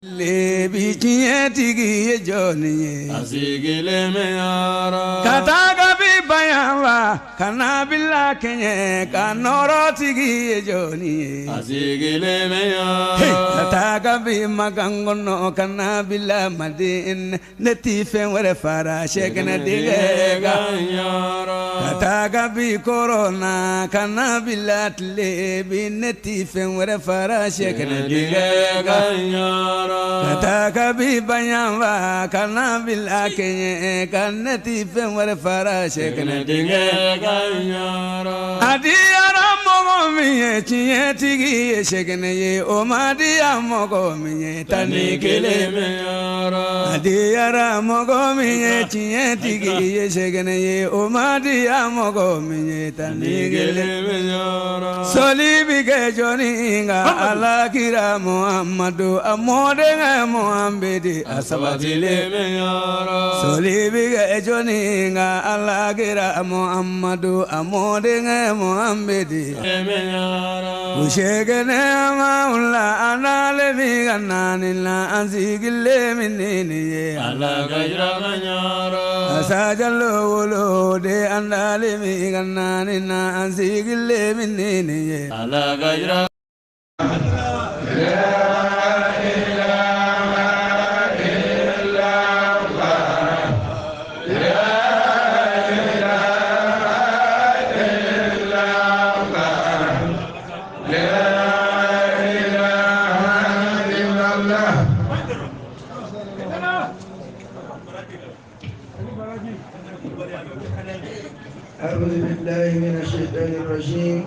Lebi tiɲɛtigi ye jɔnni ye? A sigilen bɛ yɔrɔ. Ka taa kabi bayan ka na bila kɛɲɛ ka nɔrɔtigi ye jɔnni ye? A sigilen bɛ yɔrɔ. Ka taa kabi Makan kɔnɔ ka na bila Madina, ne ti fɛn wɛrɛ fara Sɛkɛnɛ denkɛ kan. Ka taa kabi kɔrɔn na ka na bila tilebin, ne ti fɛn wɛrɛ fara Sɛkɛnɛ denkɛ kan. Ka taa kabi bayanfa ka na bila kɛɲɛ ka ne ti fɛn wɛrɛ fara Sɛkɛnɛ denkɛ kan. A diyara mɔgɔ min ye tiɲɛtigi ye Sɛkɛnɛ ye, o ma diya mɔgɔ min ye 11. A diyara mɔgɔ min ye tiɲɛtigi ye Sɛkɛnɛ ye, o ma diya mɔgɔ min ye 11. Sɔli bi kɛ jɔnni kan? Ala kira Muhamadu a mɔdenkɛ Muhamedi a sabatilen. Sɔli bi kɛ jɔnni kan? Ala kira Muhamadu a mɔdenkɛ Muhamedi. U Sɛkɛnɛ ma la an n'ale min ka naani la, an sigilen min ni nin ye. Ala ka jira ka ɲɔrɔ. Asajalo wolo de an n'ale min ka naani na, an sigilen min ni nin ye. Ala ka jira. أعوذ بالله من الشيطان الرجيم.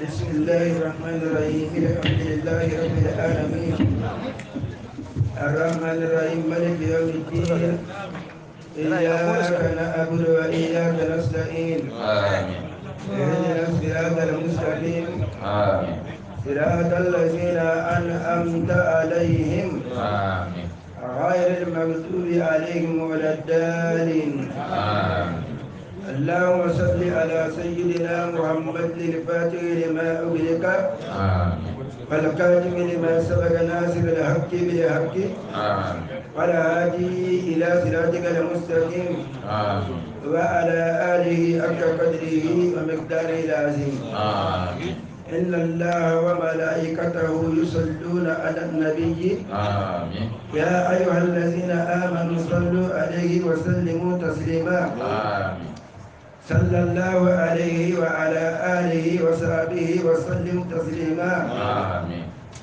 بسم الله الرحمن الرحيم. الحمد لله رب العالمين الرحمن الرحيم مالك يوم الدين. إياك نعبد وإياك نستعين. اهدنا الصراط المستقيم. صراط الذين أنعمت عليهم غير المغضوب عليهم ولا الضالين. اللهم صل على سيدنا محمد الفاتح لما أغلق والكاتم لما سبق ناصر الحق بالحق والهادي إلى صراطك المستقيم وعلى آله حق قدره ومقداره العظيم. إن الله وملائكته يصلون على النبي. يا أيها الذين آمنوا صلوا عليه وسلموا تسليما. صلى الله عليه وعلى آله وصحبه وسلم تسليما.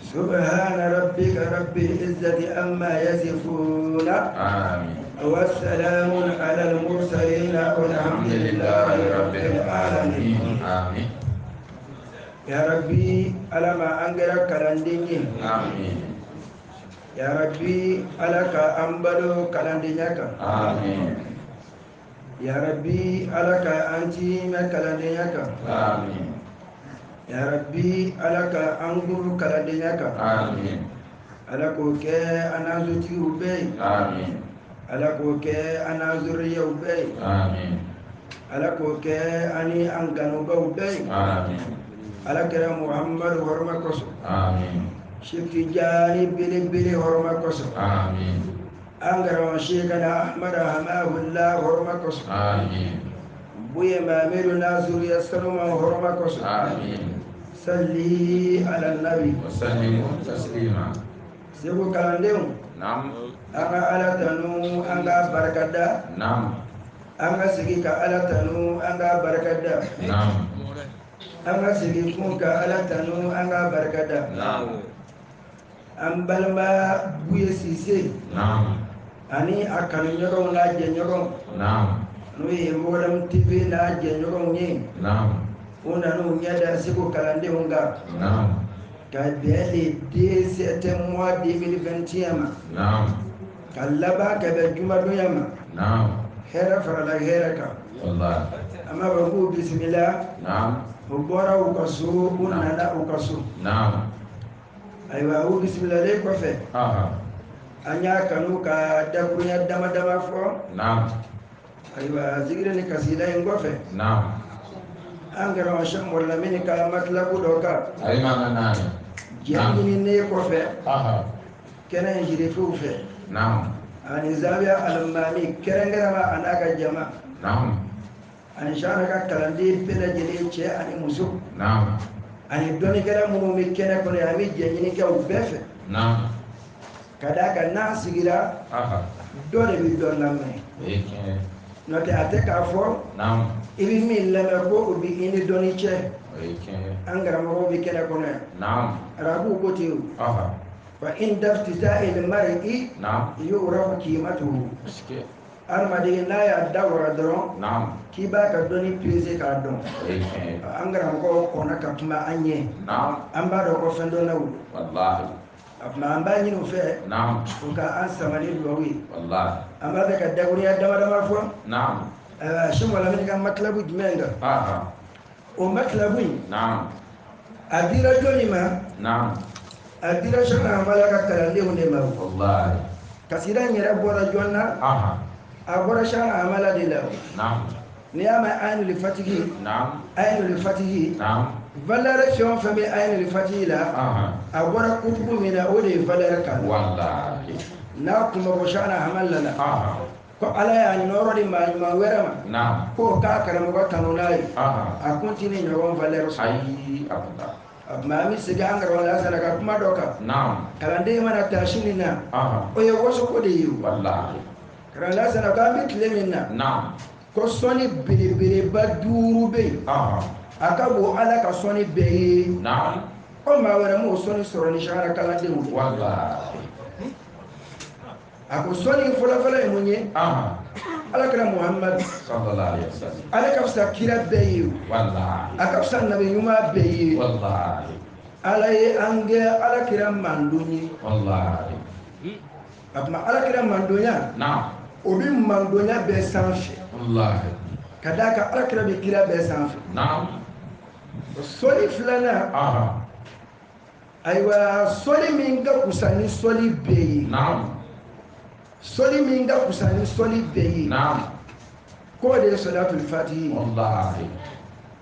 سبحان ربك رب العزة عما يصفون. والسلام على المرسلين والحمد لله رب العالمين. Ya Rabbi, ala ma an kɛra kalanden ye. Ya Rabbi, ala ka an balo kalandenya kan. Ya Rabbi, ala ka an timɛ kalandenya kan. Ya Rabbi, ala ka an guru kalandenya kan. Ala k'o kɛ an n'an sotigiw bɛɛ ye. Ala k'o kɛ an n'an zuriyaw bɛɛ ye. Ala k'o kɛ an ni an kanubaw bɛɛ ye. Ala kɛra Muhammadu hɔrɔma kosɔn. Cheikh Tijani belebele hɔrɔma kosɔn. An karamɔgɔ Cheikhana Ahmada Hamahullah hɔrɔma kosɔn. Buye Mamidu n'a zuriya sanuma hɔrɔma kosɔn. Salli ala nabi. Segu kalandenw, an ka Ala tanu, an ka barika da. An ka sigi ka Ala tanu, an ka barika da. An ka sigi kun ka Ala tanu, an ka barika da. An balima Buye Sise ani a kanuɲɔgɔnw n'a jɛɲɔgɔnw, n'o ye Modem TV n'a jɛɲɔgɔnw ye, u nan'u ɲɛ da Segu kalandenw kan ka bɛn le 2 mois 2021 ma, ka laban ka bɛn jumadonya ma. Hɛrɛ farala hɛrɛ kan. An b'a fɔ k'u bisimila. U bɔra u ka so, u nana u ka so. Ayiwa, u bisimilalen kɔfɛ, an y'a kanu ka dakurunya dama dama fɔ. Ayiwa, zikiri ni kasida in kɔfɛ, an karamɔgɔ Cheikh Mɔlamini ka matilabu dɔ kan. Jɛ ɲininen kɔfɛ kɛnɛ in jirifiw fɛ ani zawiya alimami kɛrɛnkɛrɛnma a n'a ka jama ani sara ka kalanden bɛɛ lajɛlen cɛ ani muso ani dɔnnikɛla minnu bɛ kɛnɛ kɔnɔ yan an bɛ jɛ ɲini kɛ u bɛɛ fɛ ka d'a kan n'an sigira dɔ de bɛ dɔ lamɛn n'o tɛ a tɛ k'a fɔ i bɛ min lamɛn ko o bɛ i ni dɔnni cɛ an karamɔgɔw bɛ kɛnɛ kɔnɔ yan arabuw ko ten o fa inda iftitahil mar'i yu'rafu qimatuhu hadamaden n'a y'a da waga dɔrɔn k'i b'a ka dɔnni perese k'a dɔn an karamɔgɔw kɔnna ka kuma an ɲɛ an b'a dɔn ko fɛn dɔnnaw a tuma an b'a ɲini u fɛ u ka an sama ni duwawu ye an b'a fɛ ka dakurunya dama dama fɔ Sɛki Lamini ka matilabu jumɛn kan o matilabu in a dira jɔnni ma a dira Sɛki Hamala ka kalandenw de ma kasida in yɛrɛ bɔra jɔn na a bɔra Sɛki Hamala de la n'i y'a mɛn Ayinul Fatihi Ayinul Fatihi valeur fɛn o fɛn bɛ Ayinul Fatihi la a bɔra kutubu min na o de ye valeur kan n'a kun ma bɔ Sɛki Hamala la ko ala y'a nɔrɔ di maa ɲuman wɛrɛ ma k'o k'a karamɔgɔ tanu n'a ye a kun ti ni ɲɔgɔn valeur sɔrɔ a tuma an bɛ segin an karamɔgɔ Lasana ka kuma dɔ kan kalanden mana taa sini na o ye wasoko de ye o karamɔgɔ Lasana k'an bɛ tile min na ko sɔnni belebeleba 5 bɛ yen a ka bon ala ka sɔnni bɛɛ ye ko maa wɛrɛ m'o sɔnni sɔrɔ ni sahara kalandenw ye a ko sɔnni fɔlɔfɔlɔ ye mun ye ala kira Muhamadu ale ka fisa kira bɛɛ ye a ka fisa nabi ɲuman bɛɛ ye ala ye an kɛ ala kira mandon ye a tuma ala kira mandonya o bɛ mandonya bɛɛ sanfɛ ka d'a kan ala kira bɛ kira bɛɛ sanfɛ sɔnni filanan ayiwa sɔnni min ka kusa ni sɔnni bɛɛ ye sɔli min ka kusa ni sɔli bɛɛ ye k'o de ye sɔlatul fatihi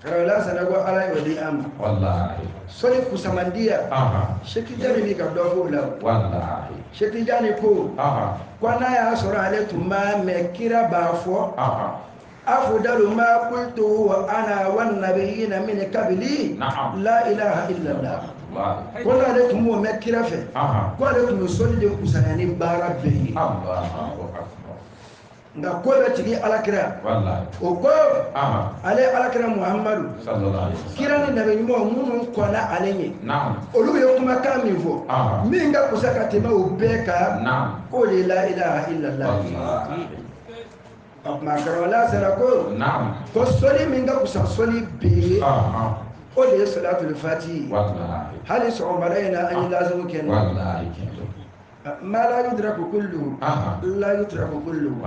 karamɔgɔ Lasana ko ala y'o di an ma sɔli kusamandiya Sɛki Tijani b'i ka dɔ f'o la Sɛki Tijani ko ko n'a y'a sɔrɔ ale tun b'a mɛn kira b'a fɔ afudalu ma qultu wa ana wan nabiyina min qabli la ilaha illallah ko n'ale tun b'o mɛn kira fɛ ko ale tun bɛ sɔli de kusaya ni baara bɛɛ ye nka ko bɛ tigi ala kira o ko ale ala kira Muhamadu kira ni nabi ɲumanw minnu kɔnna ale ɲɛ olu ye kumakan min fɔ min ka kusa ka tɛmɛ o bɛɛ kan k'o de ye la ilaha illallah a tuma karamɔgɔ Lasana ko ko sɔli min ka kusa sɔli bɛɛ ye o de ye sɔlatul fatihi hali sɔgɔmada in na an ye lazimu kɛ ma la yudraku kulluhu la yutraku kulluhu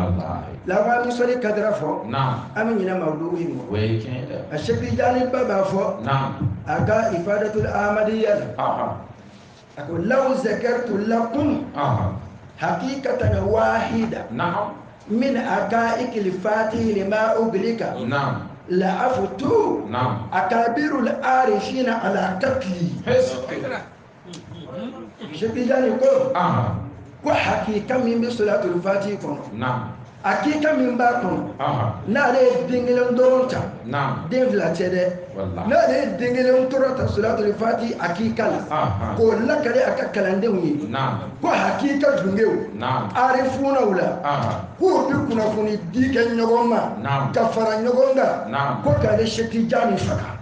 laban an bɛ sɔli kadira fɔ an bɛ ɲinɛ mawudu in kɔ a Sɛki Tijani ba b'a fɔ a ka ifadatul ahmadiyya la a ko law zakartu lakum haqiqatan wahida min haqa'iqil fatihi lima uglika la afutu akabirul arifina ala katli Sɛki Tijani ko ko hakika min bɛ sɔlatul fatihi kɔnɔ hakika min b'a kɔnɔ n'ale ye den kelen dɔrɔn ta den fila tɛ dɛ n'ale ye den kelen dɔrɔn ta sɔlatul fatihi hakika la k'o lakale a ka kalandenw ye ko hakika dungew arifunaw la k'u bɛ kunnafoni di kɛ ɲɔgɔn ma ka fara ɲɔgɔn kan ko k'ale Sɛki Tijani faga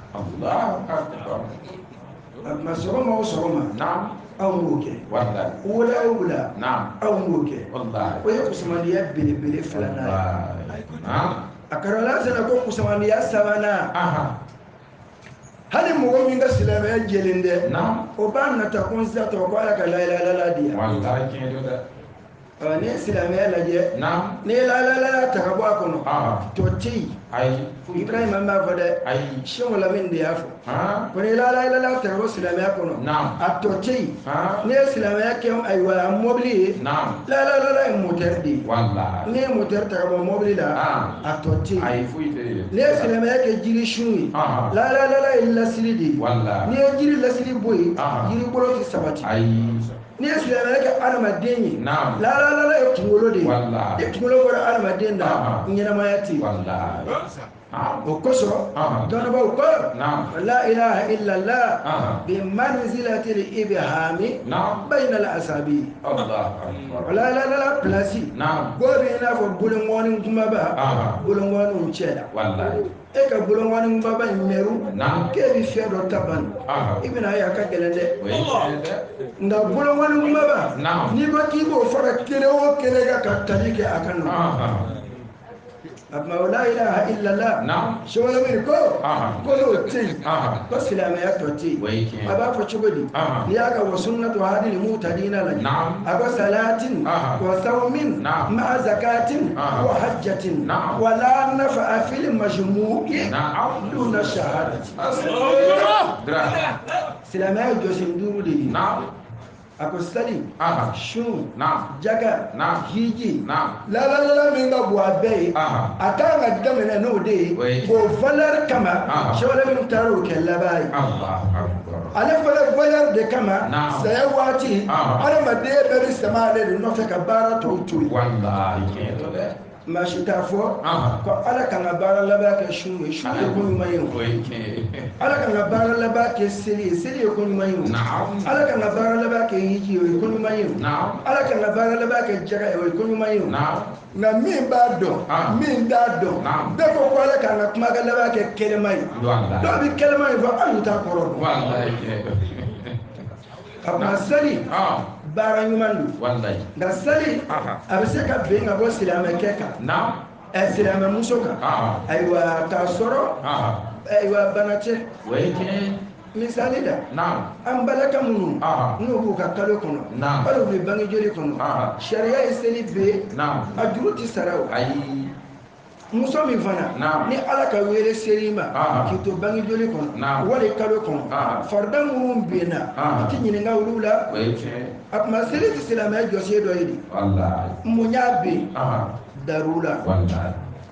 a tuma sɔgɔma o sɔgɔma anw b'o kɛ wula o wula anw b'o kɛ o ye kusamandiya belebele filanan ye a karamɔgɔ Lasana ko kusamandiya sabanan hali mɔgɔ min ka silamɛya jɛlen dɛ o b'a nata ko n sira tɔgɔ ko ala ka la ilaha illallah di yan Ɔ n'i ye silamɛya lajɛ, n'i ye layilayilala ta ka bɔ a kɔnɔ, tɔ tɛ yen. Ibrahima b'a fɔ dɛ, Seku Lamini de y'a fɔ ko n'i ye layilayilala ta ka bɔ silamɛya kɔnɔ, a tɔ tɛ yen. N'i ye silamɛya kɛ ayiwa mɔbili ye, layilayilala ye motɛri de ye. N'i ye motɛri ta ka bɔ mɔbili la, a tɔ tɛ yen. N'i ye silamɛya kɛ jiri sun ye, layilayilala ye lasili de ye. N'i ye jiri lasili bɔ yen, jiri bolo tɛ sabati. N'i ye silamɛya kɛ adamaden ye, layilayilala ye kunkolo de ye. Ni kunkolo bɔra adamaden na, ɲɛnamaya tɛ yen. O kosɔn dɔnnibaaw ko la ilaha illallah bi manzilatil ibhami bayna al asabi. La ilaha illallah place ko bɛ i n'a fɔ bolonkɔni kunbaba bolonkɔniw cɛ la. E ka bolonkɔni kunbaba in mɛru k'e bɛ fɛn dɔ ta ban, i bɛna ye a ka gɛlɛn dɛ. Nka bolonkɔni kunbaba n'i ko k'i b'o fara kelen o kelen kan ka tali kɛ a ka nɔgɔn. A la ilaha illallah, Seku Lamini ko ko n'o tɛ yen, ko silamɛya tɔ tɛ yen. A b'a fɔ cogo di? N'i y'a ka wa sunnatu hadil mutadina lajɛ, a ko salatin wa sawmin ma'a zakatin wa hajjatin wa la nafa'a fil majmu'i duna shahadati. Silamɛya ye jɔsen duuru de ye. A ko sali, sun, jaga, hiji, lalalala min ka bon a bɛɛ ye, a kan ka daminɛ n'o de ye. O valeur kama, Seku Lamini taara o kɛ laban ye. Ale fana valeur de kama, saya waati adamaden bɛɛ bɛ sama ale de nɔfɛ ka baara tɔw to yen. Maa si t'a fɔ ko Ala kan ka baara laban kɛ sun ye, sun ye ko ɲuman ye o. Ala kan ka baara laban kɛ seli ye, seli ye ko ɲuman ye o. Ala kan ka baara laban kɛ hiji ye, o ye ko ɲuman ye o. Ala kan ka baara laban kɛ jaga ye, o ye ko ɲuman ye o. Nka min b'a dɔn, min t'a dɔn, bɛɛ ko ko Ala kan ka kumakan laban kɛ kɛlɛma ye. Dɔw bɛ kɛlɛma in fɔ, hali u t'a kɔrɔ dɔn. A kuma seli baara ɲuman don, nka seli a bɛ se ka ben ka bɔ silamɛkɛ kan, silamɛmuso kan, ayiwa k'a sɔrɔ ayiwa bana tɛ. Misali la, an balaka minnu n'u b'u ka kalo kɔnɔ, wali u bɛ bange joli kɔnɔ, sariya ye seli ben, a juru tɛ sara o. Muso min fana ni Ala ka wele ser'i ma k'i to bange joli kɔnɔ wali kalo kɔnɔ, farida minnu benna i ti ɲininka olu la. A tuma seli tɛ silamɛya jɔsen dɔ ye de. Mun y'a ben? Darula.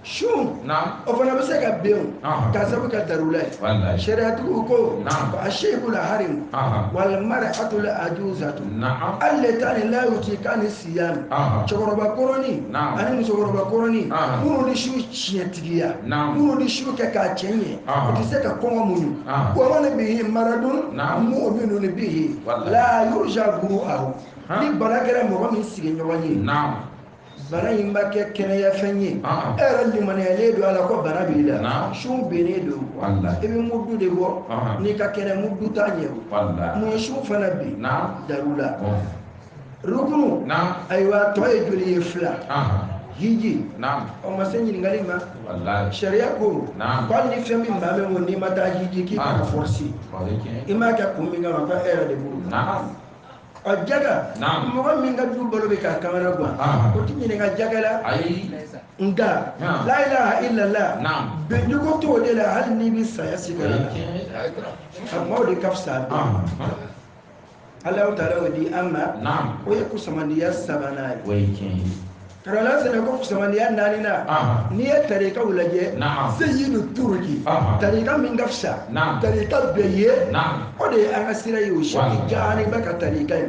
Sun o fana bɛ se ka ben o k'a sabu kɛ darula ye. Sariyatigiw ko a seyiku la harim wal mar'atu la ajuzatu allatani la yutikani siyam. Cɛkɔrɔba kɔrɔnin ani musokɔrɔba kɔrɔnin minnu ni su tiɲɛtigiya, minnu ni su kɛ k'a cɛ ɲɛ, o tɛ se ka kɔngɔ muɲu. Wa man bihi maradun mu'minun bihi la yurja buru'ahu. Ni bana kɛra mɔgɔ min sigiɲɔgɔn ye, bana in b'a kɛ kɛnɛyafɛn ye, e yɛrɛ limaniyalen don a la ko bana b'i la, sun bennen don, i bɛ mudu de bɔ n'i ka kɛnɛ, mudu t'a ɲɛ o. Mun ye sun fana bin? Darula. Rukunu ayiwa tɔ ye joli ye? 2. Hiji o ma se ɲininkali ma. Sariya ko ko hali ni fɛn bɛ maa min kun n'i ma taa hiji k'i kana forcer, i m'a kɛ kun min kama ko e yɛrɛ de bolo. Ɔ jaga, mɔgɔ min ka du balo bɛ k'a kamana gan, o ti ɲininka jaga la. Nka la ilaha illallah bɛncogo t'o de la, hali n'i bɛ saya sigara la, a kuma o de ka fisa bɛɛ. Alahu taala y'o di an ma, o ye kusamandiya sabanan ye. Karamɔgɔ sɛnɛ ko kusamandiya naaninan, n'i ye tarikaw lajɛ, seyidu turuki tarika min ka fisa tarika bɛɛ ye, o de ye an ka sira ye, o Sɛki Tijani bɛ ka tarika ye.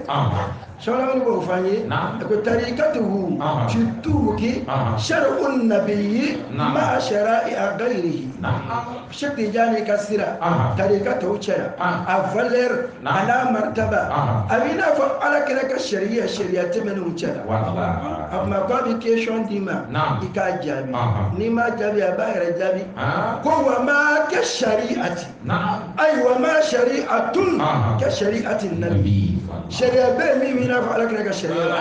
Seku Lamini b'o fɔ an ye, a ko tarikatuhu fi turuki shar'un nabiyyi ma'a shara'i'a ghayrihi. Sɛki Tijani ka sira tarika tɔw cɛla, a valeur a n'a martaba a b'i n'a fɔ Ala kɛra ka sariya tɛmɛnenw cɛla. A kuma ko a bɛ question d'i ma, i k'a jaabi, n'i m'a jaabi a b'a yɛrɛ jaabi. Ko wa ma kɛ sariati, ayiwa ma sariatun kɛ sariati nabi. Sariya bɛ min b'i n'a fɔ Ala kɛra ka sariya la,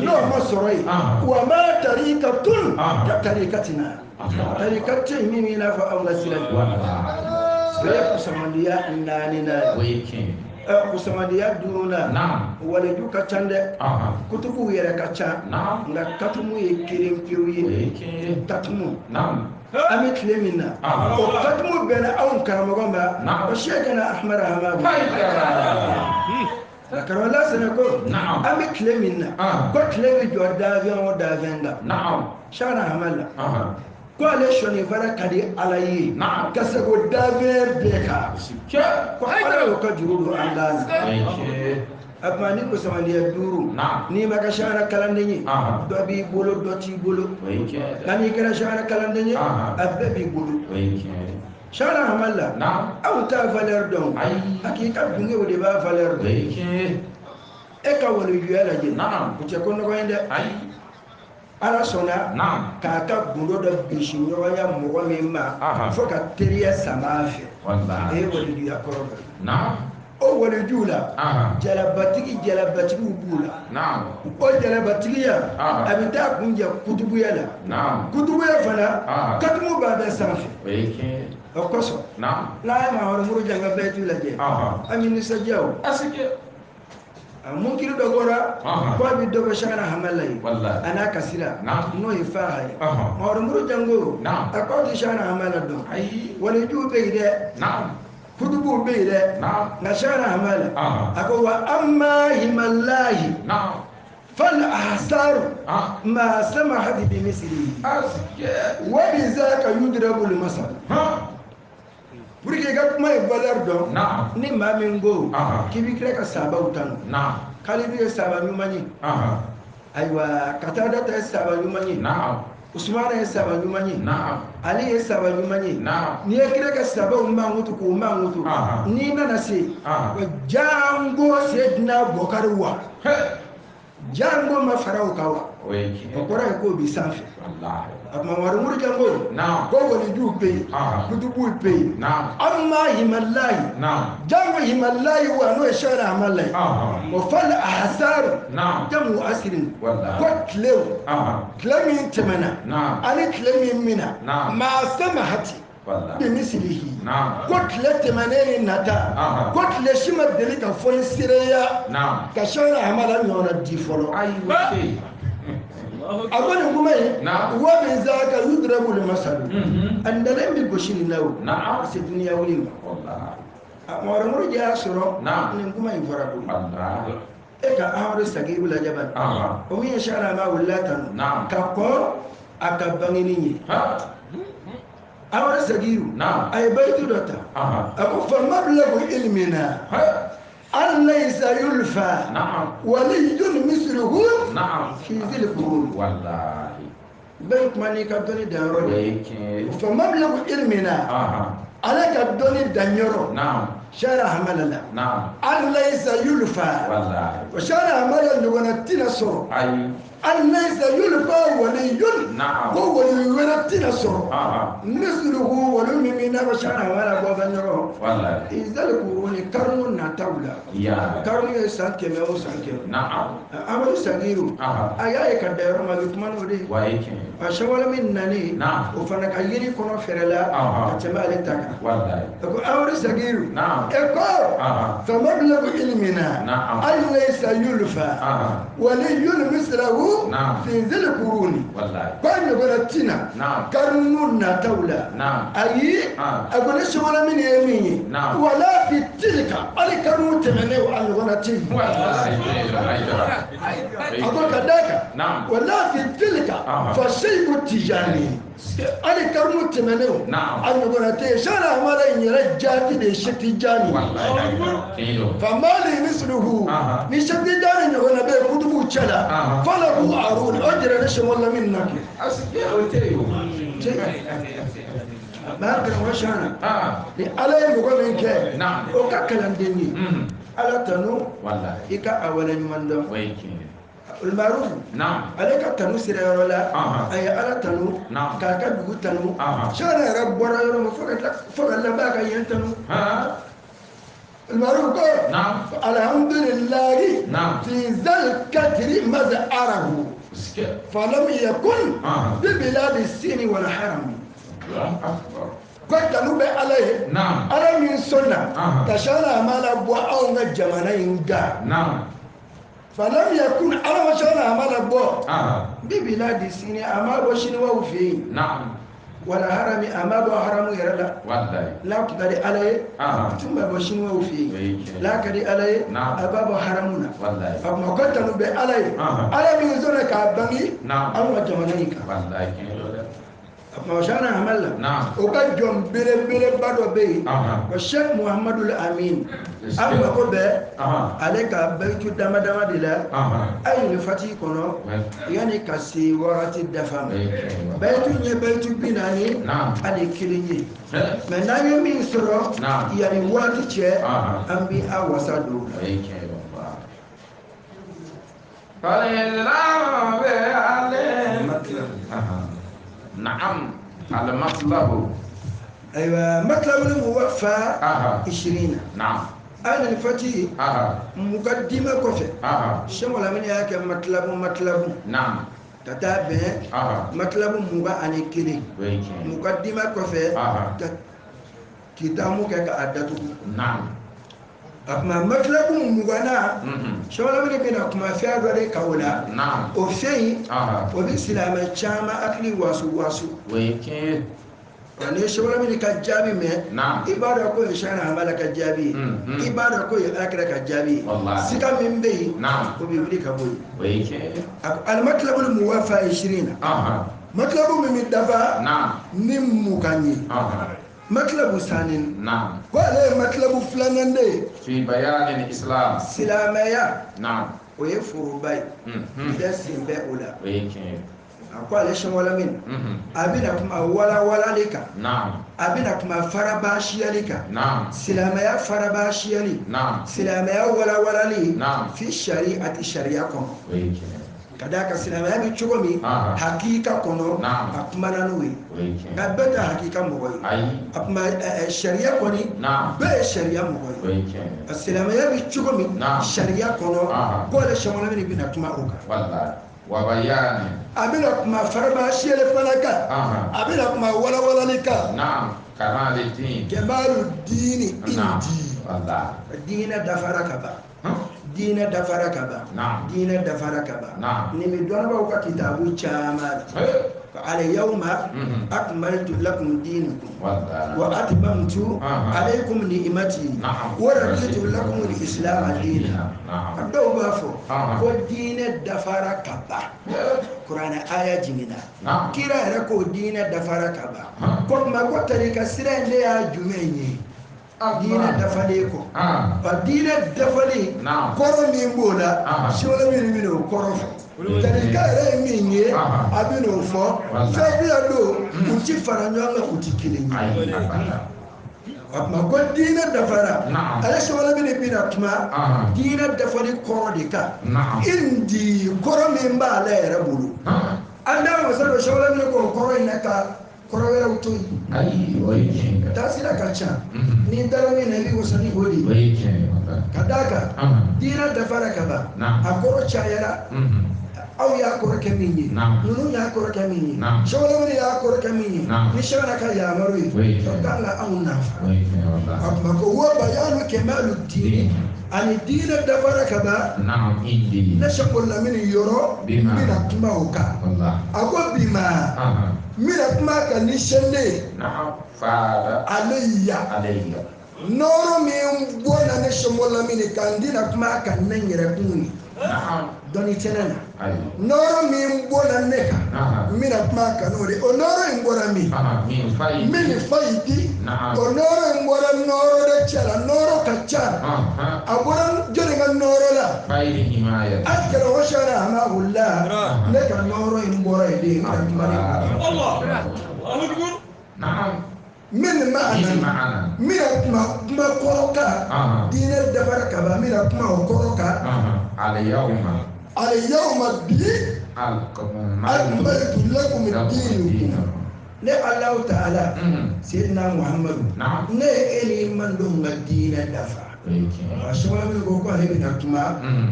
n'o ma sɔrɔ yen, wa ma tarikatun ka tarikatina, tarika tɛ yen min b'i n'a fɔ anw ka sira ye. O ye kusamandiya naaninan ye. Kusamadiya duuru na waliju ka ca dɛ kutubuw yɛrɛ ka ca nka katumu ye kelen pewu ye katumu an bɛ tile min na o katumu bɛnna anw karamɔgɔ ma o Sɛkina Ahmada Hamadu karamɔgɔ Lasana ko an bɛ tile min na ko tile bɛ jɔ dafɛn o dafɛn kan Sɛkina Hamala ko ale sɔnni fana ka di Ala ye ka se k'o dafɛn bɛɛ kan ko Ala y'o ka juru don an kan na a tuma ni kusamadiya duuru n'i ma kɛ Sɛkina kalanden ye dɔ b'i bolo dɔ t'i bolo nka n'i kɛra Sɛkina kalanden ye a bɛɛ b'i bolo Sɛkina Hamala aw t'a valeur dɔn a k'i ka dungew de b'a valeur dɔn e ka walijuya lajɛ o tɛ ko nɔgɔ ye dɛ Ala sɔnna k'a ka gundo dɔ bisi ɲɔgɔnya mɔgɔ min ma fo ka teriya sama a fɛ o ye walijuya kɔrɔ dɔ ye o walijuw la jalabatigi jalabatigiw b'u la o jalabatigiya a bɛ taa kun jɛ kutubuya la kutubuya fana katumu b'a bɛɛ sanfɛ o kosɔn n'a ye Mamadu Murujan ka bɛɛtu lajɛ an bɛ nisɔndiya o munkiri dɔ bɔra k'a bɛ dɔ bɔ Sɛkina Hamala ye a n'a ka sira n'o ye faha ye Mamadu Murujan ko a k'aw tɛ Sɛkina Hamala dɔn walijuw bɛ yen dɛ kutubuw bɛ yen dɛ nka Sɛkina Hamala a ko wa amma himalahi fal ahsaru ma samahat bi mislihi wa bi zaka yudrabu al masal pour que i ka kuma ye valeur dɔn ni maa min ko k'i b'i kira ka sabaw tanu Kalidu ye saba ɲuman ye ayiwa Katada ta ye saba ɲuman ye Usumana ye saba ɲuman ye Ali ye saba ɲuman ye n'i ye kira ka sabaw mankutu k'u mankutu n'i nana se jango Seydina Bokari wa jango ma fara o kan wa o kɔrɔ ye k'o bi sanfɛ a tuma Mamadu Murujan ko ko walijuw bɛ yen kutubuw bɛ yen amma himalayi jango himalayi wa n'o ye Sɛkina Hamala ye o fal ahsaru jamu asirin ko tilew tile min tɛmɛna ani tile min mina maa samahati bi misilihi ko tile tɛmɛnen ni nata ko tile si ma deli ka fɔ ni seereya ka Sɛkina Hamala ɲɔgɔnna di fɔlɔ a ko nin kuma in wa bi zaka yudrabu al-masalu a dalen bɛ gosi nin na o ka se duniya wuli ma Mamadu Murujan y'a sɔrɔ nin kuma in fɔra koyi e ka Amadu Sagiru lajɛ bani o min ye Sɛkina Hamala tanu ka kɔn a ka bangeni ɲɛ Amadu Sagiru a ye bayitu dɔ ta a ko fa mablagu ilmina an laysa yulfa waliyun misluhu fi zil qurun bɛɛ kuma n'i ka dɔnni danyɔrɔ de ye fa mablagu ilmina ale ka dɔnni danyɔrɔ Sɛkina Hamala la an laysa yulfa o Sɛkina Hamala ɲɔgɔnna tɛna sɔrɔ an laysa yulfa waliyun ko wali wɛrɛ tɛna sɔrɔ misluhu wali min b'i n'a fɔ Sɛkina Hamala bɔ fɛn ɲɔgɔn izal kuruni karunu nataw la karunu ye san 100 o san 100 Amadu Sagiru a y'a ye ka da yɔrɔ ma a bɛ kuma n'o de ye a Sɛwale min nani o fana ka yiri kɔnɔ fɛrɛ la ka tɛmɛ ale ta kan a ko Amadu Sagiru e ko fa mablagu ilmina an laysa yulfa waliyun mislahu fi zil kuruni ko a ɲɔgɔnna tina karunu nataw la ayi a ko ne Sɛwale min ye min ye wala fi tilka hali karunu tɛmɛnen o a ɲɔgɔnna tɛ yen a ko ka d'a kan wala fi tilka fa Seyiku Tijani hali karunu tɛmɛnen o a ɲɔgɔnna tɛ yen Sɛkina Hamala in yɛrɛ jaati de ye Sɛki Tijani fa mali misluhu ni Sɛki Tijani ɲɔgɔnna bɛ yen kutubuw cɛ la falahu aruni o jɛra ne Sɛwale Lamini na kɛ maa karamɔgɔ Sɛkina ni Ala ye mɔgɔ min kɛ o ka kalanden ye Ala tanu i ka a waleɲuman dɔn Umaru ale ka tanu sera yɔrɔ la a ye Ala tanu k'a ka dugu tanu Sɛkina yɛrɛ bɔra yɔrɔ min fo ka laban ka yen tanu Umaru ko alhamdulillahi fi zal katri mazarahu falam yakun bi biladi sini wal haram. Ko tanu bɛ Ala ye. Ala min sɔnna ka Shana Hamala bɔ anw ka jamana in kan. Falam yakun ala ma Shana Hamala bɔ. Bi biladi sini a ma bɔ siniwaw fɛ yen. Wala harami a ma bɔ haramu yɛrɛ la. N'a tun ka di Ala ye a tun bɛ bɔ siniwaw fɛ yen. N'a ka di Ala ye a b'a bɔ haramu na. A kuma ko tanu bɛ Ala ye. Ala min sɔnna k'a bange anw ka jamana in kan. A kuma Shana Hamala o ka jɔn belebeleba dɔ bɛ yen ko Sheikh Muhammadu Amin. An mako bɛ ale ka bayitu dama dama de la ayi fati kɔnɔ yanni ka se wagati dafa ma. Bayitu ye bayitu 41 ye. Mɛ n'an ye min sɔrɔ yanni waati cɛ an bɛ a wasa don. نعم المطلب. أيوة مطلب الموفى 20. نعم أنا الفتي مقدمة كفة شمال من ياك مطلب. نعم تتابع مطلب 21 مقدمة كفة كتابك كأدته. نعم أما مطلب مغنى شمال من بين أكما في أدوار كولا. نعم وفي وبسلامة شام أكلي واسو واسو. ويكي يعني شمال من كجابي مه. نعم إبارة كوي شان عمل كجابي. إبارة كوي أكل كجابي. والله سكا من بي. نعم وبيبلي كبوي. ويكي المطلب الموافى 20. مطلب من الدفع. نعم نمكاني. مطلب ثاني. نعم ولا مطلب فلان دي في بيان الإسلام سلامية. نعم ويفرباي ده سيمبا ولا ويكي أقول ليش ولا من أبينا كما ولا ولا لك. نعم أبينا كما فرباشيا لك. نعم سلامية فرباشيا لي. نعم سلامية ولا ولا لي. نعم في الشريعة الشريعة كم ويكي كذاك سلامية بتشوفني حقيقة كنو. نعم أكمل نوي كبت حقيقة مغوي. أكمل الشريعة كوني. نعم بالشريعة مغوي. السلامية بتشوفني. نعم الشريعة كنو. كل شمال من بينا كما أوكا. والله وبيان أبينا كما فرماشي الفلكة. أبينا كما ولا ولا لك. نعم كمال الدين. كمال الدين. نعم والله الدين دفرك با. دين دفر كبا. نعم دين دفر كبا. نعم نمدون بوكا كتابو شامل. اليوم أكملت لكم دينكم وأتممت عليكم نعمتي ورضيت لكم الإسلام دينا. أدو بافو كو دين دفر كبا. قرآن آية جميلة. كيرا ركو دين دفر كبا. كو ما كو تريكا سيرين ليا جميني. diinɛ dafalen kɔ wa diinɛ dafalen kɔrɔ min b'o la sɛbɛn min bɛ n'o kɔrɔ fɔ tarika yɛrɛ ye min ye a bɛ n'o fɔ fɛn fila don u ti fara ɲɔgɔn kan u ti kelen ye a kuma ko diinɛ dafara ale sɛbɛn min bɛna kuma diinɛ dafali kɔrɔ de kan indi kɔrɔ min b'ale yɛrɛ bolo an da masa dɔ sɛbɛn min k'o kɔrɔ in na ka kɔrɔ wɛrɛw to yen taasira ka ca ni taara min na i bɛ wasa ni o de ye ka d'a kan diinɛ dafara ka ban a kɔrɔ cayara aw y'a kɔrɔ kɛ min ye ninnu y'a kɔrɔ kɛ min ye sɛbɛnni y'a kɔrɔ kɛ min ye ni sɛbɛnna ka yamaru ye o kan ka anw nafa a kuma ko wo bayanu kɛmɛlu diini ani diinɛ dafara ka ban ne sɛbɛn lamini yɔrɔ n bɛna kuma o kan a ko bi ma n bɛna kuma kan ni sɛnde ye ale ya nɔɔrɔ min bɔra ne sɛbɛn lamini kan n tɛna kuma kan ne yɛrɛ kun ye dɔnni tɛ ne na nɔɔrɔ min bɔra ne kan n bɛna kuma kan n'o de o nɔɔrɔ in bɔra min min fa yi di o nɔɔrɔ in bɔra nɔɔrɔ de cɛ la nɔɔrɔ ka ca a bɔra jɔnni ka nɔɔrɔ la a kɛra o sariya a ma wulila ne ka nɔɔrɔ in bɔra yen de n bɛna kuma de min ma'ana min kuma kɔrɔ kan diinɛ dafara ka ban n bɛna kuma o kɔrɔ kan al-yawma bi akmaltu lakum diinakum ne Alahu ta'ala Seydina Muhammadu ne ye e ni mandenw ka diinɛ dafa a sɛbɛn min ko ale bɛna kuma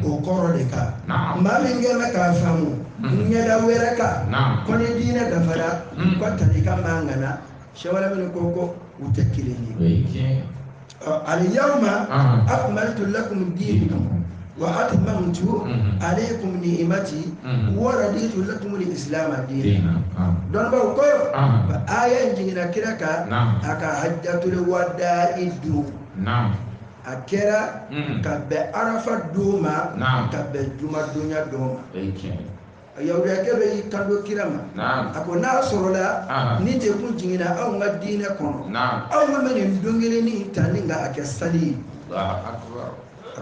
o kɔrɔ de kan maa min kɛlen bɛ k'a faamu ɲɛda wɛrɛ kan ko ni diinɛ dafara ko tarika man ka na sɛbɛn min ko U tɛ kelen ye. Al-yawma akmaltu lakum dinakum wa atmamtu alaykum ni'mati wa raditu lakum al-islam dinan. Dɔnnibaw ko aya in jiginna kira kan a ka hajjatul wada'i don. A kɛra ka bɛn arafa don ma ka bɛn jumadonya don ma. Yahudiyakɛ dɔ y'i kanto kira ma, a ko n'a sɔrɔla ni degun jiginna anw ka diinɛ kɔnɔ, anw bɛ nin don kelennin ta ni ka a kɛ sali ye. A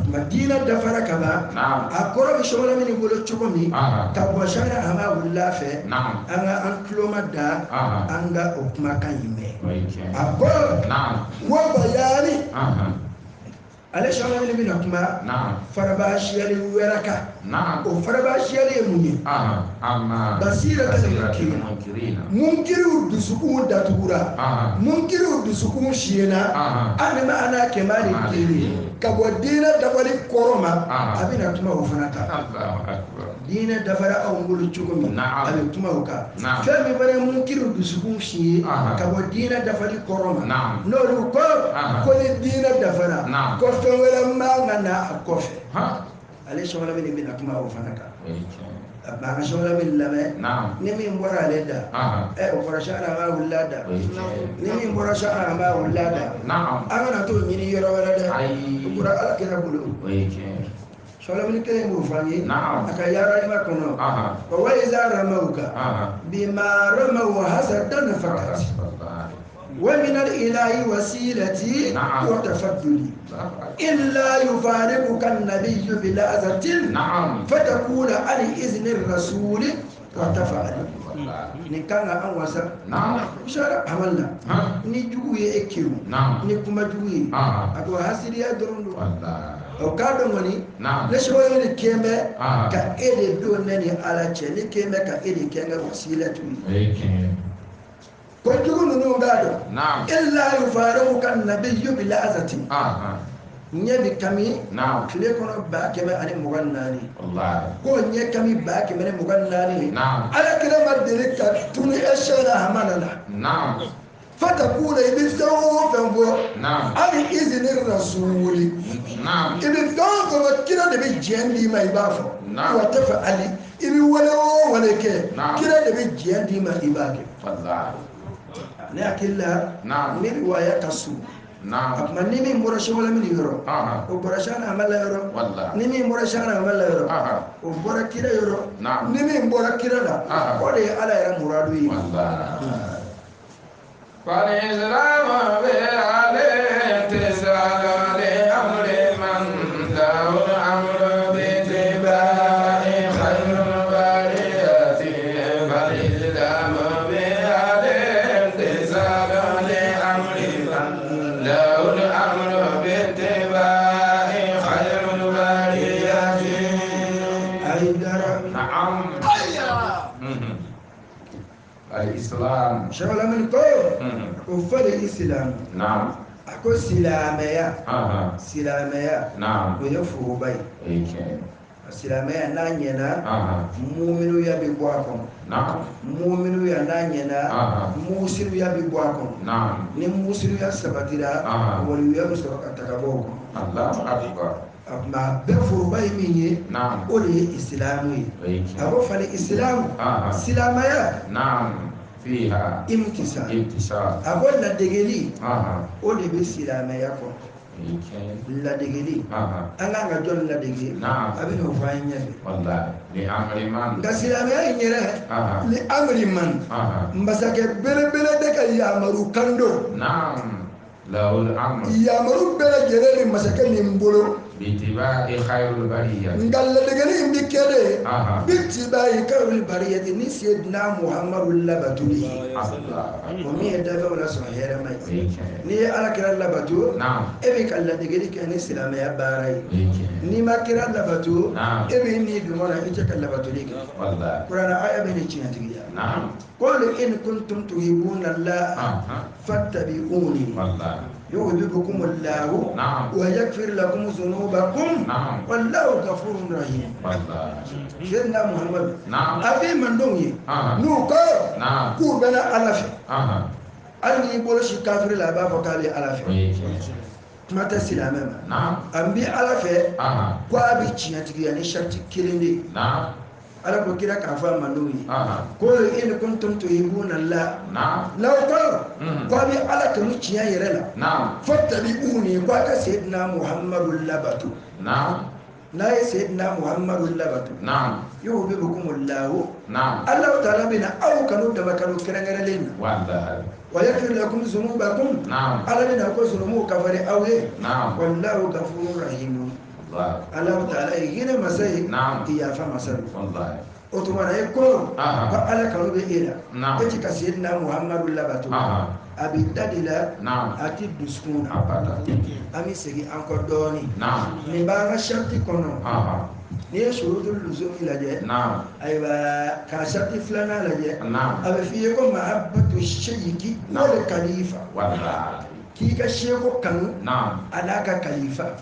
tuma diinɛ dafara ka ban, a kɔrɔ bɛ sɔgɔla min bolo cogo min ka bɔ sariya hama wulila fɛ, an ka an tulo ma da an ka o kumakan in mɛn. A ko wa bayani ale sɔgɔla min bɛna kuma farabasiyali wɛrɛ kan. O farabasiyali ye mun ye? Basira ta munkiriw dusukun datugura, munkiriw dusukun siyɛnna, an bɛ ana kɛmɛ ni kelen ka bɔ diinɛ dafali kɔrɔ ma, a bɛna kuma o fana kan. Diinɛ dafara anw bolo cogo min, a bɛ kuma o kan. Fɛn min fana ye munkiriw dusukun si ye ka bɔ diinɛ dafali kɔrɔ ma, n'olu ko ko ni diinɛ dafara ko fɛn wɛrɛ man ka na a kɔfɛ. Ale sɔgɔla min bɛna kuma o fana kan. A b'an ka sɔgɔla min lamɛn, ni min bɔra ale da, o bɔra sara an b'a wulila da, ni min bɔra sara an b'a wulila da, an kana t'o ɲini yɔrɔ wɛrɛ dɛ, o bɔra ala kira bolo. Sɔgɔla min kelen b'o fɔ an ye a ka yaaralima kɔnɔ, wa iza ramawka bima ramaw hasadan fakat wa min al-ilahi wasilati wa tafadduli illa yufariquka an-nabiyyu bila'zatin fatakuna an izni ar-rasuli wa taf'al. Nin kan ka an wasa sara amalla ni jugu ye e kewu ni kuma jugu ye, a ko hasiriya dɔrɔn don. O k'a dɔn kɔni ne sɔgɔlen ni kɛn bɛ ka e de don ne ni ala cɛ, ne kɛn bɛ ka e de kɛ n ka wasilatu ye. Ko jugu ninnu b'a dɔn illa yufariquka an-nabiyyu bila'zatin, ɲɛ bɛ kami tile kɔnɔ 124, ko ɲɛ kami 124, ala kira ma deli ka tunu e sɛra hamana la. Fatakuna i bɛ fɛn o fɛn fɔ hali izini rasuli, i bɛ fɛn o fɛn fɔ kira de bɛ diɲɛ d'i ma i b'a fɔ, wa tɛ fɛ hali i bɛ wale o wale kɛ kira de bɛ diɲɛ d'i ma i b'a kɛ. Ne hakili la ni riwaya ka surun, a tuma ni min bɔra sɔgɔla min yɔrɔ, o bɔra sana amala yɔrɔ, ni min bɔra sana amala yɔrɔ, o bɔra kira yɔrɔ, ni min bɔra kira la, o de ye ala yɛrɛ muradu ye. Sɔgɔla min ko o fɔli isilamu, a ko silamɛya, silamɛya o ye foroba ye. Silamɛya n'a ɲɛna muminuya bɛ bɔ a kɔnɔ, muminuya n'a ɲɛna musiruya bɛ bɔ a kɔnɔ, ni musiruya sabatira waliyuya bɛ sɔrɔ ka taga bɔ o kɔnɔ. A tuma a bɛɛ foroba ye min ye, o de ye isilamu ye. A ko fali isilamu, silamɛya imtisal, a ko ladegeli o de bɛ silamɛya kɔnɔ. Ladegeli, an kan ka jɔn ladege, a bɛ n'o fɔ an ye ɲɛfɛ. Nka silamɛya in yɛrɛ ni amri man, masakɛ belebele de ka yamaru kan don. Yamaru bɛɛ lajɛlen ni masakɛ min bolo, nka ladegeli in bɛ kɛ de bitibayi khayrul bariyati ni Seydina Muhammadu labatoli ye. O min ye dafɛnw lasɔrɔ hɛrɛma ye. N'i ye ala kira labato, e bɛ ka ladegeli kɛ ni silamɛya baara ye. N'i ma kira labato, e bɛ n'i dungɔ la i tɛ ka labatoli kɛ. Kuranɛ aya bɛ ni tiɲɛtigiya. Qul in kuntum tuhibbuna Allaha fattabi'uni yuhbibkumu Allahu wa yaghfir lakum dhunubakum wallahu ghafurun rahim. Seydina Muhammad a bɛ mandenw ye n'u ko k'u bɛna ala fɛ, Hali n'i bolo si kafiri la a b'a fɔ k'a bɛ Ala fɛ. Kuma tɛ silamɛ ma. An bɛ Ala fɛ ko a bɛ tiɲɛtigiya ni sariti kelen de ye. Ala ko kira k'a fɔ a mandenw ye. Ko in kuntum tuhibbuna Allah. N'aw ko ko a bɛ Ala kanu tiɲɛ yɛrɛ la. Fattabi'uni ko a ka Seydina Muhammadu labato. N'a ye Seydina Muhammadu labato. Yuhbibkumullahu. Alahu taala bɛna aw kanu dama kanu kɛrɛnkɛrɛnlen na. Wa yaghfir lakum dhunubakum. Ala bɛna ko zunumuw kafari aw ye. Wallahu ghafurur rahim. Alahu taala ye hinɛ masa ye. Yafa masa don. O tuma na e ko ko Ala kanu bɛ e la. E ti ka Seydina Muhammadu labato. A bɛ da de la. A ti dusukun na. An bɛ segin an kɔ dɔɔnin. Nin b'an ka sariti kɔnɔ. N'i ye surutul luzumi lajɛ. Ayiwa k'a sariti filanan lajɛ. A bɛ f'i ye ko mahabbatu seyiki wal kalifa. K'i ka seko kanu. A n'a ka kalifa.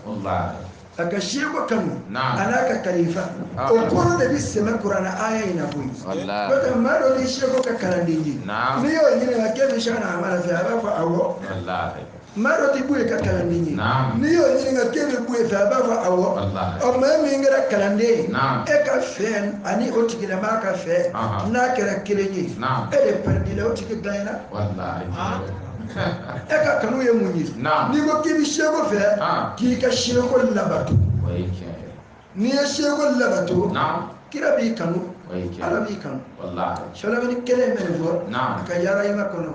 A ka seko kanu. A n'a ka kalifa. O kɔrɔ de bɛ sɛmɛ kuranɛ aya in na koyi. N'o tɛ maa dɔ ni seko ka kalanden ye. N'i y'o ɲininka k'e bɛ Sɛkina Amara fɛ a b'a fɔ awɔ. Maa dɔ tɛ Buye ka kalanden ye. N'i y'o ɲininka k'e bɛ Buye fɛ a b'a fɔ awɔ. Ɔ maa min kɛra kalanden ye. E ka fɛ ani o tigilamaa ka fɛ n'a kɛra kelen ye. E de pɛrɛdila o tigi gagnera. E ka kanu ye mun ye. N'i ko k'i bɛ seko fɛ k'i ka seko labato. N'i ye seko labato. Kira b'i kanu. Ala b'i kanu. Sɔlɔmini kelen bɛ nin fɔ. A ka yarayima kɔnɔ.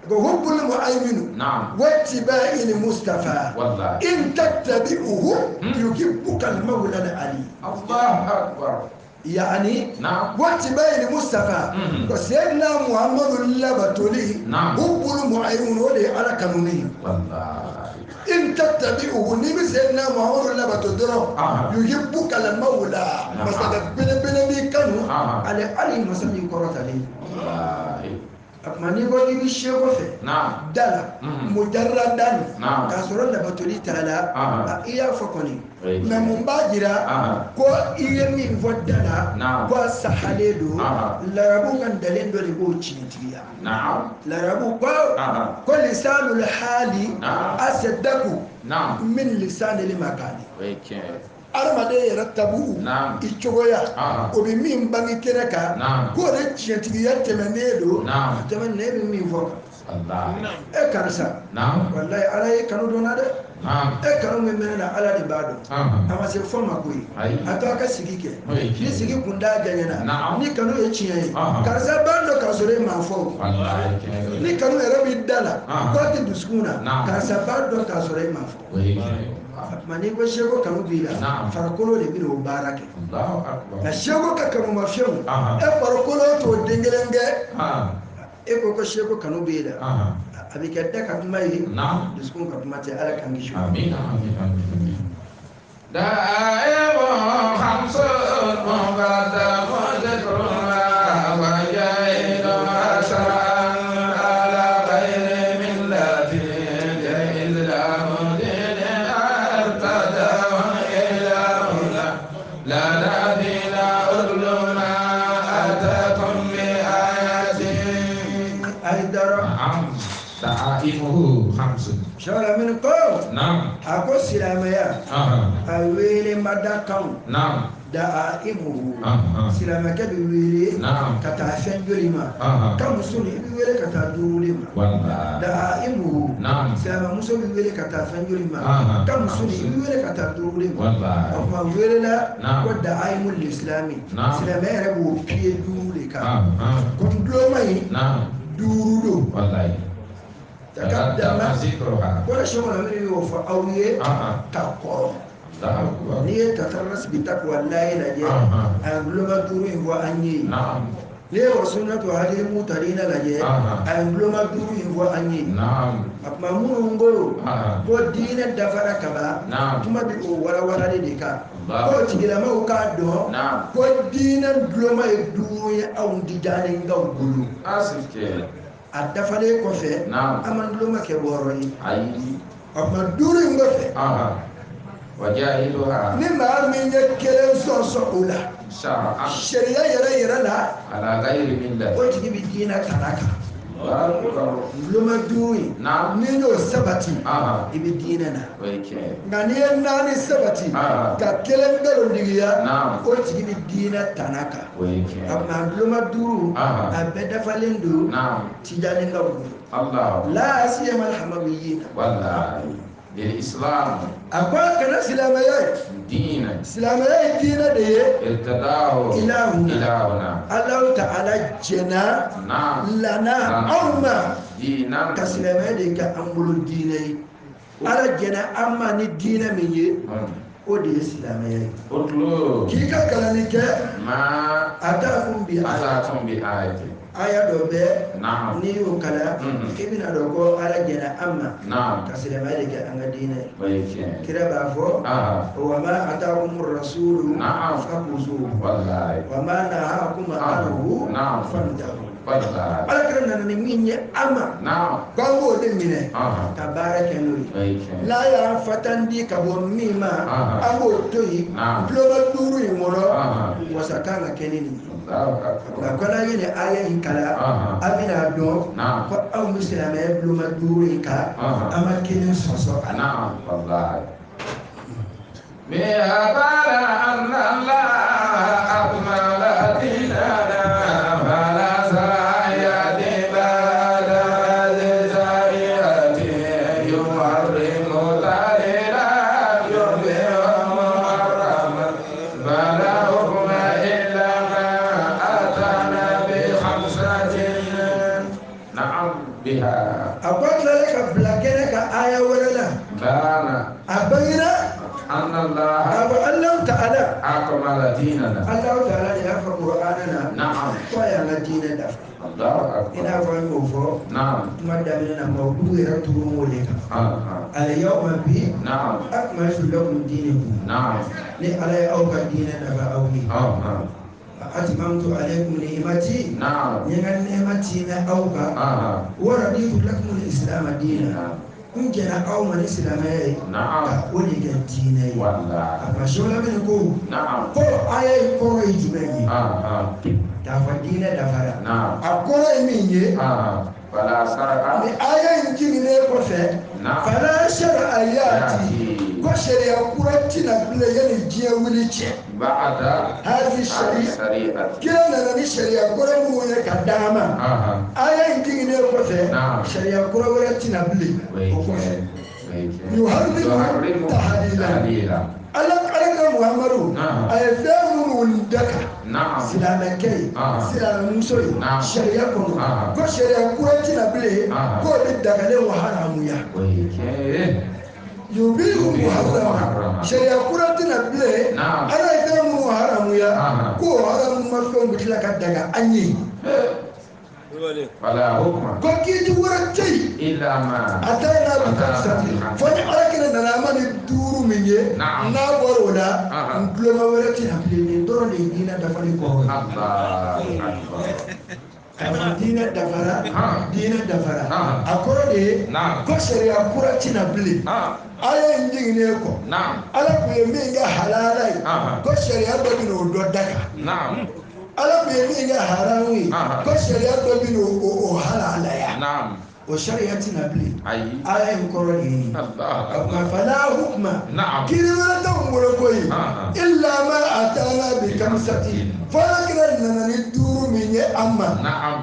Hubbul mu'ayminu wattiba'il Mustafa in tattabi'uhu yuhibbuka al-mawla al-ali. Allahu akbar. Yani wattiba'il Mustafa ko Seydina Muhammadu labatoli hubbul mu'ayminu o de ye Ala kanuni. In tattabi'uhu n'i bɛ Seydina Muhammadu labato dɔrɔn yuhibbuka al-mawla masakɛ belebele b'i kanu ale Ali masa min kɔrɔtalen. A tuma n'i ko k'i bɛ seko fɛ da la mujarradan k'a sɔrɔ labatoli t'a la i y'a fɔ kɔni mɛ mun b'a jira ko i ye min fɔ da la ko a sahalen don larabu ka dalen dɔ de b'o tiɲɛtigiya larabu ko ko lisanul hali asadaku min lisanil makani. Adamaden yɛrɛ tabu i cogoya o bɛ min bange kɛnɛ kan k'o de tiɲɛtigiya tɛmɛnen don ka tɛmɛ ne bɛ min fɔ kan. E karisa walayi Ala ye kanu dɔn na dɛ. E kanu min bɛ ne na Ala de b'a dɔn. A ma se fɔ ma koyi. A to a ka sigi kɛ. Ni sigi kun da janyana ni kanu ye tiɲɛ ye karisa b'a dɔn k'a sɔrɔ e m'a fɔ o. Ni kanu yɛrɛ b'i da la k'a tɛ dusukun na karisa b'a dɔn k'a sɔrɔ e m'a fɔ. A tuma n'i ko seko kanu b'i la farikolo de bɛ o baara kɛ. Nka seko ka kanu ma fiyewu e farikolo t'o den kelen kɛ. E ko ko seko kanu b'i la a bɛ kɛ da ka kuma ye dusukun ka kuma tɛ Ala k'an kisi. Sɔlɔmini ko a ko silamɛya a wele ma da kan da a imuhu silamɛkɛ bɛ wele ka taa fɛn joli ma ka muso i bɛ wele ka taa duuru de ma da a imuhu silamɛmuso bɛ wele ka taa fɛn joli ma ka muso i bɛ wele ka taa duuru de ma o tuma welela ko da a imu lisilami silamɛ yɛrɛ b'o piye duuru de kan ko duloma in duuru don. Takadama ko de sɔgɔma min y'o fɔ aw ye ka kɔrɔ n'i ye tatarasi bi takwa layi lajɛ a ye guloma duuru in fɔ an ye n'i ye wasunatu hali mutalina lajɛ a ye guloma duuru in fɔ an ye a tuma minnu ko ko diinɛ dafara kaban kuma bɛ o walawalali de kan ko tigilamaw k'a dɔn ko diinɛ guloma ye duuru ye anw dijanenkaw bolo. A dafalen kɔfɛ an man dulon ma kɛ wɔɔrɔ ye a tuma duuru in kɔfɛ ni maa min ye kelen sɔsɔ o la sariya yɛrɛ yɛrɛ la o tigi bɛ diinɛ kana kan. Buloma duuru in n'i y'o sabati i bɛ diinɛ na. Nka n'i ye naani sabati ka kelen nkalontigiya o tigi bɛ diinɛ tana kan. A tuma buloma duuru a bɛɛ dafalen don Tijani ka bolo. La siyama alhamawiyina. للإسلام أقول كنا سلامية دين سلامية دين دي ارتداه إلهنا الله تعالى جنا نعم لنا أما دينا كسلامية دي كأمر الدين على جنا أما ندين من ودي سلامية أطلو كيكا كلانيك ما أتاكم بآية aya dɔ bɛ Naam. N'i y'o kalan Mhm. i bɛna dɔn ko Ala jɛnna an ma Naam. ka silamɛya de kɛ an ka diinɛ ye. O ye tiɲɛ ye. Kira b'a fɔ Aha. wa ma ataakum rasulu Naam. fakuzuhu Walayi. wa ma nahakum anhu Naam. fantahu. Walayi. Ala kira nana ni min ye an ma Naam. k'an k'o de minɛ Aha. ka baara kɛ n'o ye. O ye tiɲɛ ye. N'a y'an fatandi ka bɔ min ma Aha. an b'o to yen Naam. bulonba duuru in kɔnɔ Aha. wasa kan ka kɛ ni nin ye. Allahu akbar. Nka ko n'an ye nin aya in kalan Aha. an bɛna dɔn Naam. ko anw bɛ silamɛya bulonba duuru in kan Aha. an ma kelen sɔsɔ a la. Naam. Walayi. بأبانا أن الله أكمل ديننا فلا سرايا بعد سريعة يحرم تهليلا يبيع محرما فلا حكم إلا ما أتانا بخمسة نعم بها. A ko a tilala ka bila kɛnɛ kan aya wɛrɛ la بان a bangera أن الله a fɔ Alahu ta'ala أكمل ديننا. Alahu ta'ala de y'a fɔ Kur'ana na نعم. ko a y'an ka diinɛ dafa. الله I n'a أكبر. fɔ an y'o fɔ نعم. kuma daminɛ na mawudu yɛrɛ turu m'o de kan. آه. Al-yawma bi نعم. akmaltu lakum dinakum نعم. ni Ala ye aw ka diinɛ dafa aw ye. آه. Wa atmamtu alaykum ni'mati نعم. n ye n ka nɛɛma tiimɛ aw kan. آه. Wa raditu lakum al-islama diina n jɛnna aw ma ni silamɛya ye نعم. ka o de kɛ diinɛ ye. والله. A ma sɔlamini ko نعم. ko aya in kɔrɔ ye jumɛn ye? آه. K'a fɔ diinɛ dafara. نعم. A kɔrɔ ye min ye آه. فلا سرقة. ni aya in jiginnen kɔfɛ نعم. fala sari'a yaati يأتي ko sariya kura tɛna bilen yanni diɲɛ wuli cɛ. بعد Hazi sariya الشريعة. kira nana ni sariya kura minnu ye ka d'an ma آه. aya in jiginnen kɔfɛ Naam. sariya kura wɛrɛ tɛna bilen o kɔfɛ. ويكفي. Yuharrimu tahlila. تحليلا. Ala ka Muhammadu Naam. a ye fɛn minnu daka نعم. silamɛkɛ ye Aha. silamɛmuso ye Naam. sariya kɔnɔ Aha. ko sariya kura tɛna bilen Aha. k'o bɛ dagalen wa haramuya. ويكفي. Yubihu muharrama muharrama. sariya kura tɛna bilen Naam. Ala ye fɛn minnu haramuya Aha. k'o haramumafɛnw bɛ tila ka daga an ye. فلا حكم Ko kiiti wɛrɛ tɛ yen إلا ما a ta ye n'a bi sati fo ni Ala kɛnɛ nana an ma ni duuru min ye Naam. n'a bɔra o la Aha. n tuloma wɛrɛ tɛna bilen nin dɔrɔn de ye diinɛ dafali kɔrɔ ye. الله أكبر. K'a fɔ diinɛ dafara Ah. diinɛ dafara Ah. a kɔrɔ de ye Naam. ko sariya kura tɛna bilen آه. aya in jiginnen kɔ نعم. Ala tun ye min kɛ halala ye Ah. ko sariya dɔ bɛ n'o dɔ daga نعم. Ala tun ye min kɛ haramu ye Ah. ko sariya dɔ bɛ n'o o halalaya نعم. o sariya tɛna bilen أي. aya in kɔrɔ de ye nin ye. الله O أكبر. tuma fala hukma نعم. kiri wɛrɛ t'anw bolo koyi Ah. illa ma atana bi kamsati fo Ala kira nana ni duuru min ye an ma. نعم.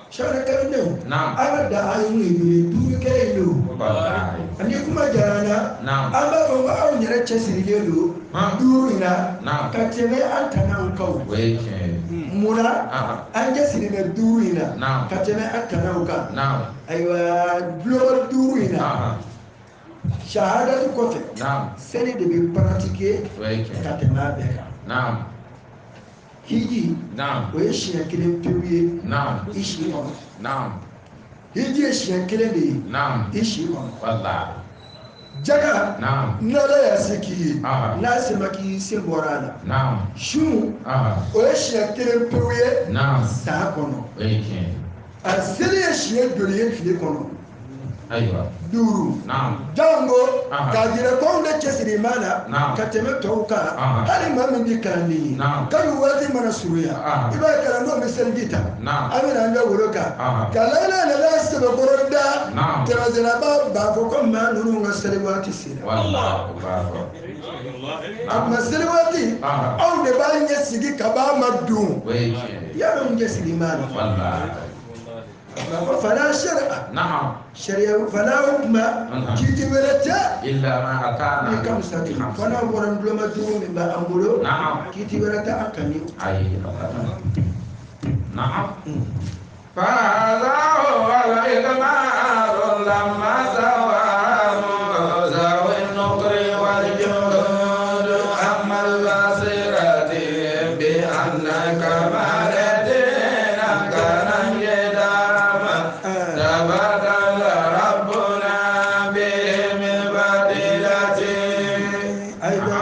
Sariya kalandenw Naam. an ka da an ye joli duuru kɛ in don. والله. Ni kuma diyara an na Naam. an b'a fɔ ko anw yɛrɛ cɛsirilen don Ah. duuru in na Naam. ka tɛmɛ an tanaw kan o. ويكفي. Munna آه. an cɛsirilen bɛ duuru in na Naam. ka tɛmɛ an tanaw kan. نعم. Ayiwa bulonba duuru in na آه. sahadatu kɔfɛ نعم. seli de bɛ pratiquer ويكفي. ka tɛmɛ a bɛɛ kan. نعم. Hiji نعم. o ye siɲɛ kelen pewu ye نعم. i si kɔnɔ. نعم. Hiji ye siɲɛ kelen de ye نعم. i si kɔnɔ. والله. Jaga نعم. n'Ala y'a se k'i ye Aha. n'a se ma k'i sen bɔra a la. نعم. Sun آه. o ye siɲɛ kelen pewu ye نعم. san kɔnɔ. ويكفي. A seli ye siɲɛ joli ye tile kɔnɔ? Ayiwa. 5. Jango k'a jira ko anw de cɛsiri ma na ka tɛmɛ tɔw kan. Hali maa min bɛ kalanden ye kabi waati mana surunya i b'a ye kalandenw bɛ seliji ta an bɛna an ka wolo kan ka layila lala sɛbɛkɔrɔ da tɛmɛsenna b'a fɔ ko maa ninnu ka seli waati sera. A tuma seli waati anw de b'an ɲɛ sigi ka b'a ma dun. Y'a dɔn ɲɛsigi ma na. Fala sariya. Sariya fala hukma kiiti wɛrɛ tɛ. Illa ma atana. Ni kamsati fana bɔra dulɔma duuru min b'an bolo. Kiiti wɛrɛ tɛ an kan ni. Ayi. Naam. Fala wala ikmaru lamma sawamu zawin nukri wal juhud amal basirati bi annaka maradina kana yadama tabadala rabbuna bi min badilati. Ayiwa.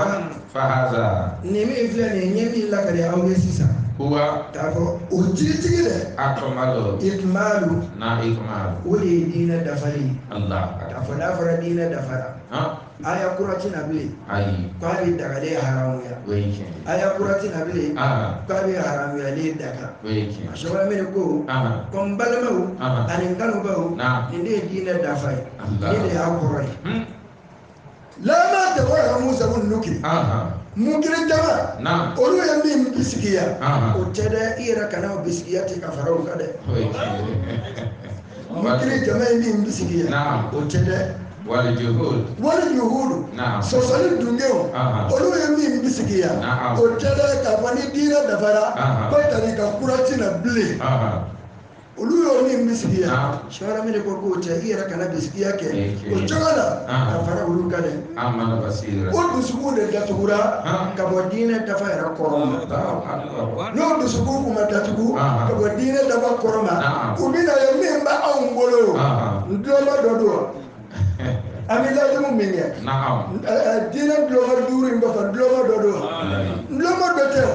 Fahaza. Ni min filɛ nin ye n ye min lakale aw ye sisan. Huwa. K'a fɔ o jiritigi dɛ. Akmalu. Ikmalu. Na ikmalu. O de ye diinɛ dafali ye. Allah. K'a fɔ n'a fɔra diinɛ dafara. Aya kura tɛna bilen. Ayi. K'a bɛ dagalen haramuya. O ye tiɲɛ ye. Aya kura tɛna bilen. K'a bɛ haramuyalen daga. O ye tiɲɛ ye. A sɔrɔla ko. Ko n balimaw. Ani n kanubaw. Nin de ye diinɛ dafa ye. Nin de y'a kɔrɔ ye. Lama tɛ Musa nukiri. Munkiri jama olu ye min bisigiya o tɛ dɛ i yɛrɛ kana o bisigiya ten ka fara o kan dɛ. Munkiri jama ye min bisigiya o tɛ dɛ. Wali juhudu sɔsɔli dungew olu ye min bisigiya o tɛ dɛ k'a fɔ ni diinɛ dafara ko tarika kura tɛna bilen. Olu y'o min bisigiya sɔrɔ min ko k'o tɛ i yɛrɛ kana bisigiya kɛ o cogo la ka fara olu kan dɛ. O dusukun de datugura ka bɔ diinɛ dafa yɛrɛ kɔrɔ ma. N'o dusukun kun ma datugu ka bɔ diinɛ dafa kɔrɔ ma u bɛna ye min bɛ anw bolo dulɔma dɔ don an bɛ lajugu min kɛ diinɛ dulɔma 5 in kɔfɛ dulɔma dɔ don dulɔma dɔ tɛ o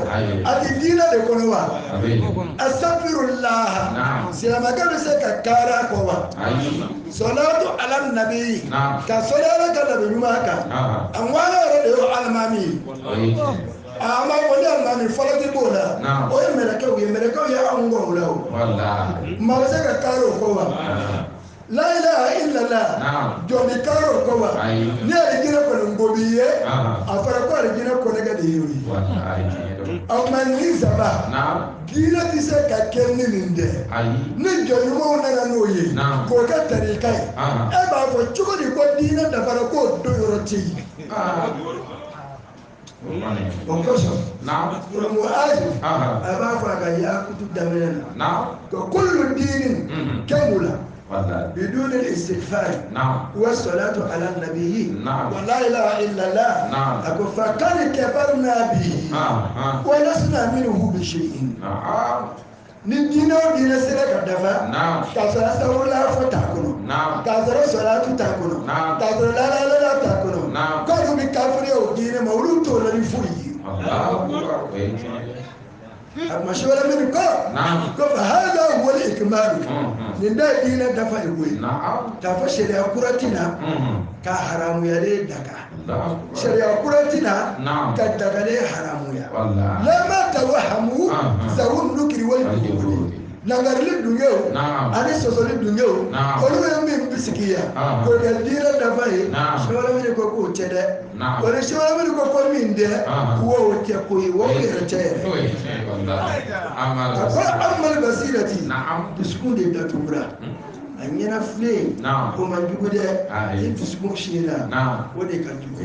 a ti diinɛ de kɔnɔ wa. Astaghfirullah silamɛkɛ bɛ se ka kaara kɔ wa. Salatu ala nabi ka sɔli ala ka nabi ɲuman kan a ŋwana yɛrɛ de y'o alimami ye. A ma fɔ ni alimami fɔlɔ ti b'o la o ye mɛlɛkɛw ye mɛlɛkɛw ye anw kɔ o la o maa bɛ se ka kaara o kɔ wa. La ilaha illallah jɔn bɛ kaara o kɔ wa. Ni alijinɛ kɔni ko b'i ye a fɔra ko alijinɛ kɔnɛkɛ de ye o ye. A ma ni saba diinɛ tɛ se ka kɛ ni nin tɛ. Ni jɔn ɲumanw nana n'o ye k'o kɛ tarika ye e b'a fɔ cogo di ko diinɛ dafara k'o don yɔrɔ tɛ yen. O kosɔn Muazu a b'a fɔ a ka yakutu daminɛ na ko kullu diinin kamula بدون الاستغفار والصلاة على النبي ولا إله إلا الله أقول فقد كفرنا به ولسنا منه بشيء. Ni diinɛ o diinɛ sera ka dafa k'a sɔrɔ asawurula fɔ t'a kɔnɔ k'a sɔrɔ sɔlatu t'a kɔnɔ k'a sɔrɔ lalalala t'a kɔnɔ k'olu bɛ kafiriya o diinɛ ma olu t'o la ni foyi ye. A ma sɛbɛn min kɔ ko fa hada huwa al-ikmalu nin da ye diinɛ dafa ye koyi k'a fɔ sariya kura ti na ka haramuyalen daga sariya kura ti na ka dagalen haramuya lama tawahamu zawun nukiri wal juhudi langarili dungew ani sɔsɔli dungew olu ye min bisigiya k'o kɛ diinɛ dafa ye sɛbɛn min ko k'o tɛ dɛ o ni sɛbɛn min ko ko min tɛ wo o tɛ ko ye wo yɛrɛ tɛ yɛrɛ. A ko amal basirati dusukun de datugura a ɲɛnafilen o man jugu dɛ ni dusukun siyɛnna o de ka jugu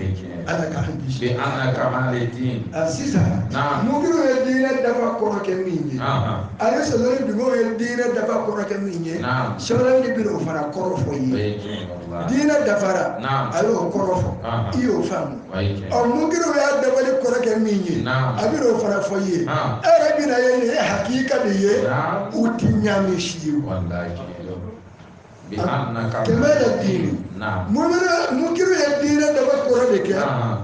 Ala k'an kisi. A sisan munkiriw ye diinɛ dafa kɔrɔ kɛ min ye ani sɔsɔli dungew ye diinɛ dafa kɔrɔ kɛ min ye sɛbɛn de bɛ o fana kɔrɔ fɔ i ye. Diinɛ dafara a y'o kɔrɔ fɔ i y'o faamu. Ɔ munkiriw y'a dabali kɔrɔ kɛ min ye a bɛ o fana fɔ i ye. E yɛrɛ bɛna ye nin ye hakika de ye u ti ɲaami si ye. Kɛmɛ de diini munkiru ye diinɛ daba kɔrɔ de kɛ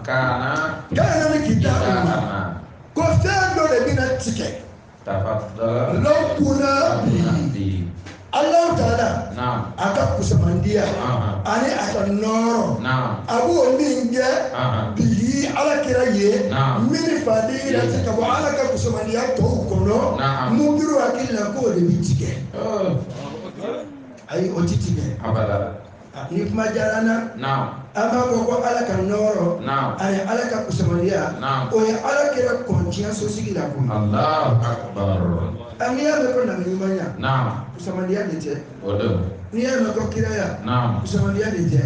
kana ni kita ma ko fɛn dɔ de bɛna tigɛ lɔkunna bi Alahu Taala a ka kusamandiya ani a ka nɔɔrɔ a b'o min kɛ bi ala kira ye min faden yɛrɛ tɛ ka bɔ ala ka kusamandiya tɔw kɔnɔ munkiru hakili la k'o de bi tigɛ ayi o ti tigɛ ni kuma diyara n na an b'a fɔ ko ala ka nɔɔrɔ ani ala ka kusamandiya o ye ala kira kɔn diɲɛ sosigi la koyi. N'i y'a mɛn ko nabi ɲumanya kusamandiya de tɛ. N'i y'a mɛn ko kiraya kusamandiya de tɛ.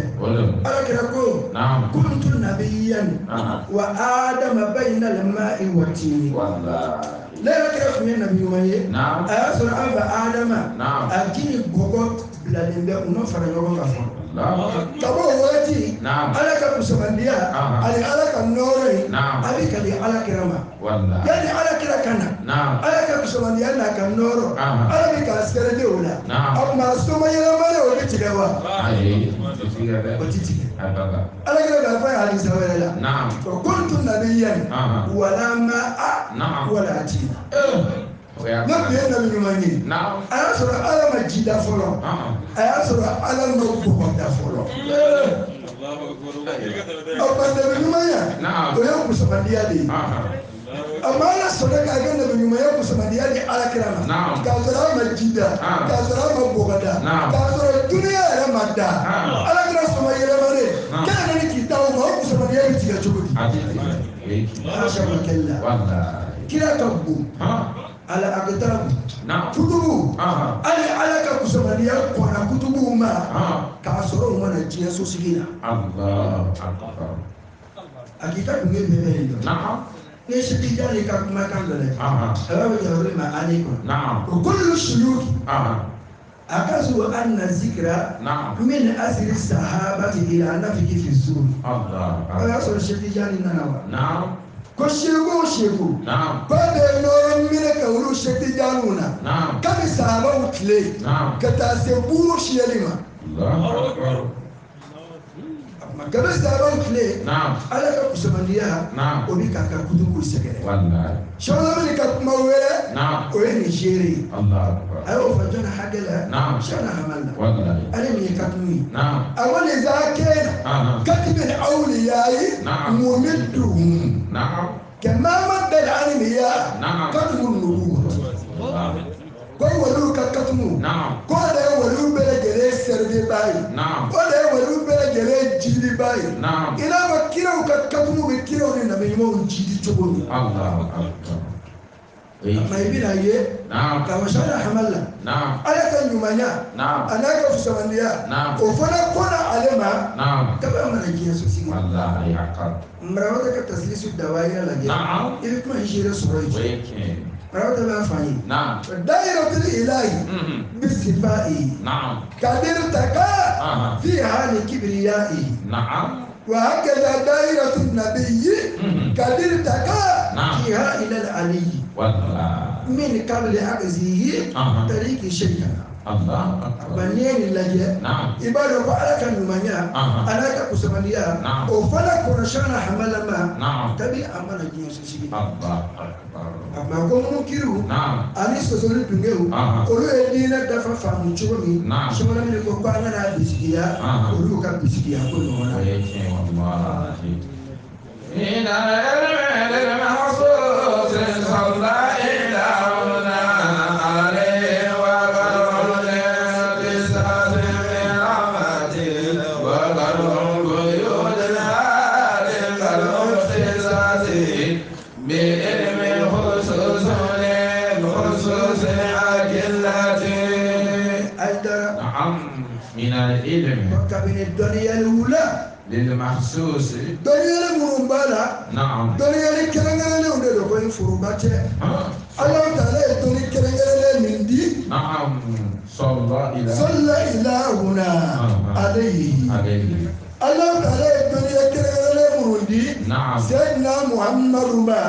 Ala kira ko kuntu nabiyyan wa adama bayna al-ma'i wa tini. Ne yɛrɛ kira tun ye nabi ɲuman ye a y'a sɔrɔ an fa Adama a ji ni bɔgɔ bilalen bɛ u ma fara ɲɔgɔn kan fɔlɔ. Ka bɔ o waati ala ka kusamandiya ani ala ka nɔɔrɔ ye a bɛ ka di ala kira ma yanni ala kira ka na ala ka kusamandiya n'a ka nɔɔrɔ ala bɛ k'a sɛrɛde o la a tuma soma yɛlɛmalen o bɛ tigɛ wa o ti tigɛ ala kira k'a fɔ a ye hadisa wɛrɛ la kuntu nabiyyan wala ma'a wala tina. Ne tun ye nabi ɲuman ye a y'a sɔrɔ ala ma ji da fɔlɔ a y'a sɔrɔ ala ma bɔgɔ da fɔlɔ o ma nabi ɲumanya o ye kusamandiya de ye a ma ala sɔnna k'a kɛ nabi ɲumanya kusamandiya di ala kira ma k'a sɔrɔ a ma ji da k'a sɔrɔ a ma bɔgɔ da k'a sɔrɔ dunuya yɛrɛ ma da ala kira sɔn yɛlɛmalen k'e yɛrɛ ni k'i da o ma o kusamandiya bɛ tigɛ cogo di kira ka bon ala akitabu kutubu hali ala ka kusamandiya kɔnna kutubuw ma k'a sɔrɔ u ma na diɲɛ sosigi la akita tun ye bɛɛ de dɔn ni Sidi ka kumakan dɔ lajɛ a b'a fɔ jawari ma ani kɔnɔ o kullu suyuki akazu anna zikra min asiri sahabati ila nafiki fi zur o y'a sɔrɔ Sidi nana wa ko seku o seku ko bɛ nɔrɔ minɛ ka olu Sidi na kabi sahabaw tile ka taa se buuru siyɛli ma kabi sahabaw tile ala ka kusamandiya o bɛ k'a ka kutubu sɛgɛrɛ Sɔlɔmini ka kuma wɛrɛ o ye nin seere ye a y'o fɔ jɔn hakɛ la sɔnna hamala ale min ye katumu ye a ko nin zaakɛna katibi awliyayi mumidduhum kama madda al-anbiya katumu nubuwa ko waliw ka katumu ko de ye waliw bɛɛ lajɛlen sɛrɛdeba ye o de ye waliw bɛɛ lajɛlen jiliba ye i n'a fɔ kiraw ka katumu bɛ kiraw ni nabi ɲumanw jidi cogo min ma i bɛna ye k'a fɔ sɔnna hamala ala ka ɲumanya a n'a ka fusamandiya o fana kɔnna ale ma kabi a mana diɲɛ sosigi marawata ka tasilisu dawaya lajɛ i bɛ kuma in seere sɔrɔ yen marawata b'a fɔ an ye dayiratul ilahi bisifaihi kadir taka fi hali kibriyaihi wa hakaza dayiratul nabiyyi kadir taka fiha ila al-aliyyi min qabli akzihi tariki shaytan. N'i ye nin lajɛ i b'a dɔn ko ala ka ɲumanya a n'a ka kusamandiya o fana kɔnɔ sɔnna hamala ma kabi a mana diɲɛ sosigi a ma ko munkiru ani sɔsɔli dungew olu ye diinɛ dafa faamu cogo min sɔmɔnɔ ko ko an kana bisigiya olu ka bisigiya ko ɲɔgɔn na. Kabini dɔnniyali wula للمحسوس dɔnniyali minnu b'a la dɔnniyali kɛrɛnkɛrɛnnenw de don ko in foroba tɛ Ala taala ye dɔnni kɛrɛnkɛrɛnnen min di sɔlɔ ilahuna alayhi Ala taala ye dɔnniya kɛrɛnkɛrɛnnen minnu di Seyidina Muhammadu ma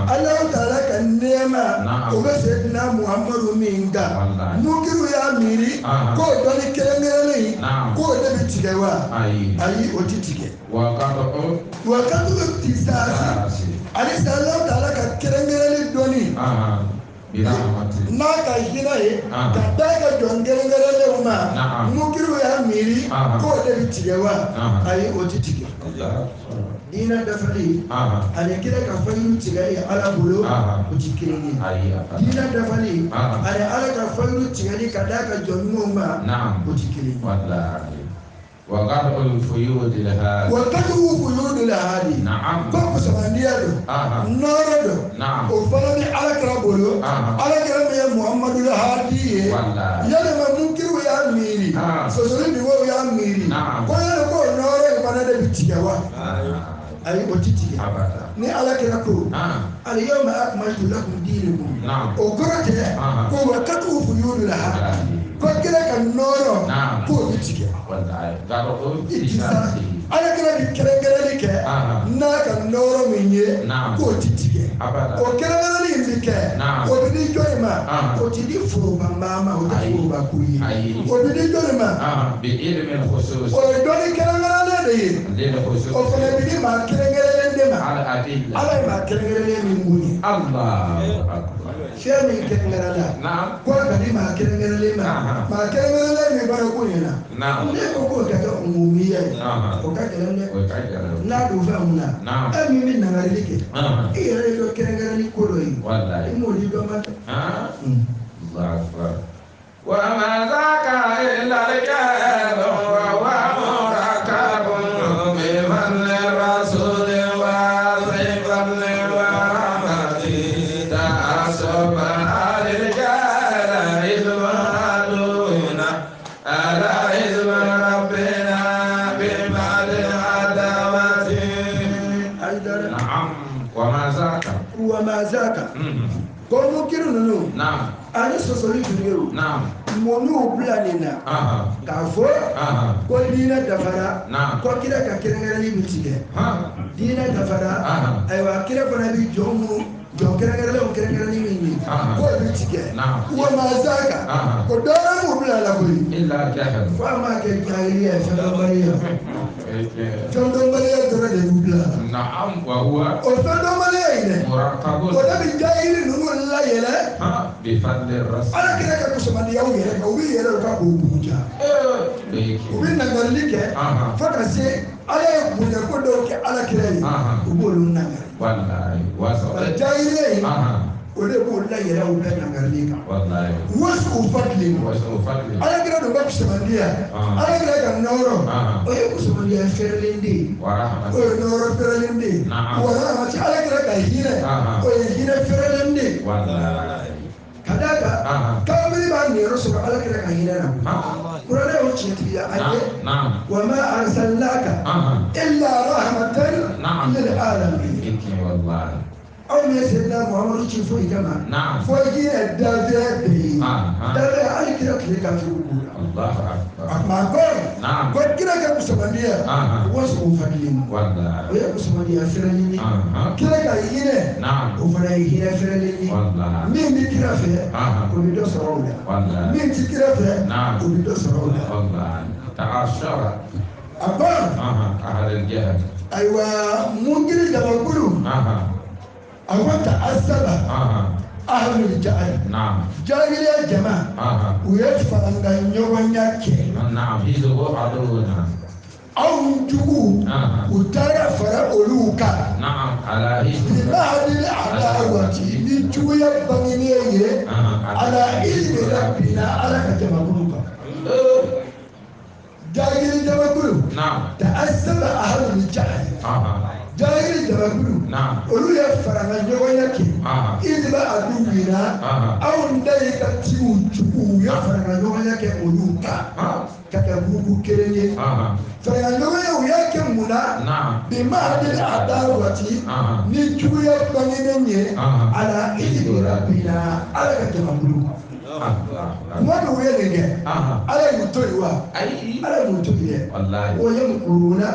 Ala taala ka nɛɛma o bɛ Seyidina Muhammadu min kan munkiru y'a miiri k'o dɔnni kɛrɛnkɛrɛnnen k'o de bɛ tigɛ wa ayi o ti tigɛ wa katu ti saasi alisa Ala taala ka kɛrɛnkɛrɛnnen dɔnni N'a ka hinɛ ye ka da ka jɔn kɛrɛnkɛrɛnlenw ma munkiriw y'a miiri k'o de bɛ tigɛ wa ayi o tɛ tigɛ diinɛ dafali ani kira ka fayuru tigɛli Ala bolo o tɛ kelen ye diinɛ dafali ani Ala ka fayuru tigɛli ka d'a ka jɔn ɲumanw ma o tɛ kelen ye. Wa Wa fuyudil hadi ko kusamandiya don nɔɔrɔ don o fana bɛ Ala kira bolo Ala kira min ye Muhamadu hadi ye yalima munkiriw y'a miiri sɔsɔli dungew y'a miiri ko yali k'o nɔɔrɔ in fana de bɛ tigɛ wa ayi o tɛ tigɛ ni Ala kira ko al-yawma akmaltu lakum dinakum o kɔrɔ tɛ ko wa katu fuyudil hadi ko kira ka nɔɔrɔ k'o bɛ tigɛ. Ala kira bɛ kɛrɛnkɛrɛnli kɛ n'a ka nɔɔrɔ min ye k'o ti tigɛ o kɛrɛnkɛrɛnli in bɛ kɛ o bɛ di jɔnni ma o ti di foroba maa ma o tɛ foroba ko ye o bɛ di jɔnni ma o ye dɔnni kɛrɛnkɛrɛnlen de ye o fana bɛ di maa kɛrɛnkɛrɛnlen de ma Ala ye maa kɛrɛnkɛrɛnlen min bonya. Fɛn min kɛrɛnkɛrɛnla ko a ka di maa kɛrɛnkɛrɛnlen ma maa kɛrɛnkɛrɛnlen min fana ko ɲɛna ne ko k'o ka kɛ umumiya ye o ka gɛlɛn dɛ n'a don fɛn mun na e min bɛ nangarili kɛ e yɛrɛ ye dɔ kɛrɛnkɛrɛnni ko dɔ ye i m'o di dɔ ma dɛ. Wa ma zaka illa al-jahlu wa huwa murakkabun bi fadli rasuli wa fadli wa rahmati ta'assaba al-jahla izmaluna ala izma rabbina bima al-adawati. Na'am wa ma zaka wa ma zaka ko munkiru ninnu ani sɔsɔli dungew mun bila nin na k'a fɔ ko diinɛ dafara ko kira ka kɛrɛnkɛrɛnni bɛ tigɛ diinɛ dafara ayiwa kira fana bɛ jɔn minnu jɔn kɛrɛnkɛrɛnlenw kɛrɛnkɛrɛnni min ye k'o bɛ tigɛ wa ma zaka ko dɔwɛrɛ m'u bila la koyi f'a ma kɛ jahiliya ye fɛndɔnbaliya fɛndɔnbaliya dɔrɔn de b'u bila la o fɛndɔnbaliya in dɛ o de bɛ jahili ninnu layɛlɛ Ala kira ka kusamandiyaw yɛrɛ kan u bɛ yɛlɛ u ka k'o buguja u bɛ nangarili kɛ fo ka se Ala ye bonya ko dɔw kɛ Ala kira ye u b'olu nangari jahiliya in o de b'o layɛlɛ u bɛɛ nangarili kan wasu fadli Ala kira dun ka kusamandiya Ala kira ka nɔɔrɔ o ye kusamandiya fɛrɛlen de ye o ye nɔɔrɔ fɛrɛlen de ye wa rahmati Ala kira ka hinɛ o ye hinɛ fɛrɛlen de ye ka d'a kan kafiri b'a niyɔrɔ sɔrɔ Ala kira ka hinɛ na kuranɛ y'o tiɲɛtigiya a ye wa ma arsalnaka illa rahmatan lil alamin aw min ye Seydina Muhamadu ci foyi kama fo hinɛ danfɛn bɛɛ ye danfɛn hali kira tile kafiriw b'o la a kuma ko kira ka kusamandiya waso fadli o ye kusamandiya fɛrɛlen ye kira ka hinɛ o fana ye hinɛ fɛrɛlen ye min bɛ kira fɛ o bɛ dɔ sɔrɔ o la min tɛ kira fɛ o bɛ dɔ sɔrɔ o la. A ko ayiwa munkiri jamakulu a ko ta asaba ahlul jahil jahiliya jama u ye faranga ɲɔgɔnya kɛ anw jugu u taara fara olu kan bimahadil adawati ni juguya bangenen ye ala izni rabbina Ala ka jamakulu kan jahili jamakulu ta asaba ahlul jahil jahili jamakulu olu ye faranga ɲɔgɔnya kɛ izba aduwina anw da ye ka tigiw jugu u ye faranga ɲɔgɔnya kɛ olu kan ka kɛ gurupu kelen ye faranga ɲɔgɔnya u y'a kɛ mun na bimahadil adawati ni juguya bangenen ye ala izni rabbina Ala ka jamakulu kan kuma dɔw ye nin kɛ Ala y'u to yen wa Ala y'u to yen dɛ o yamkuruna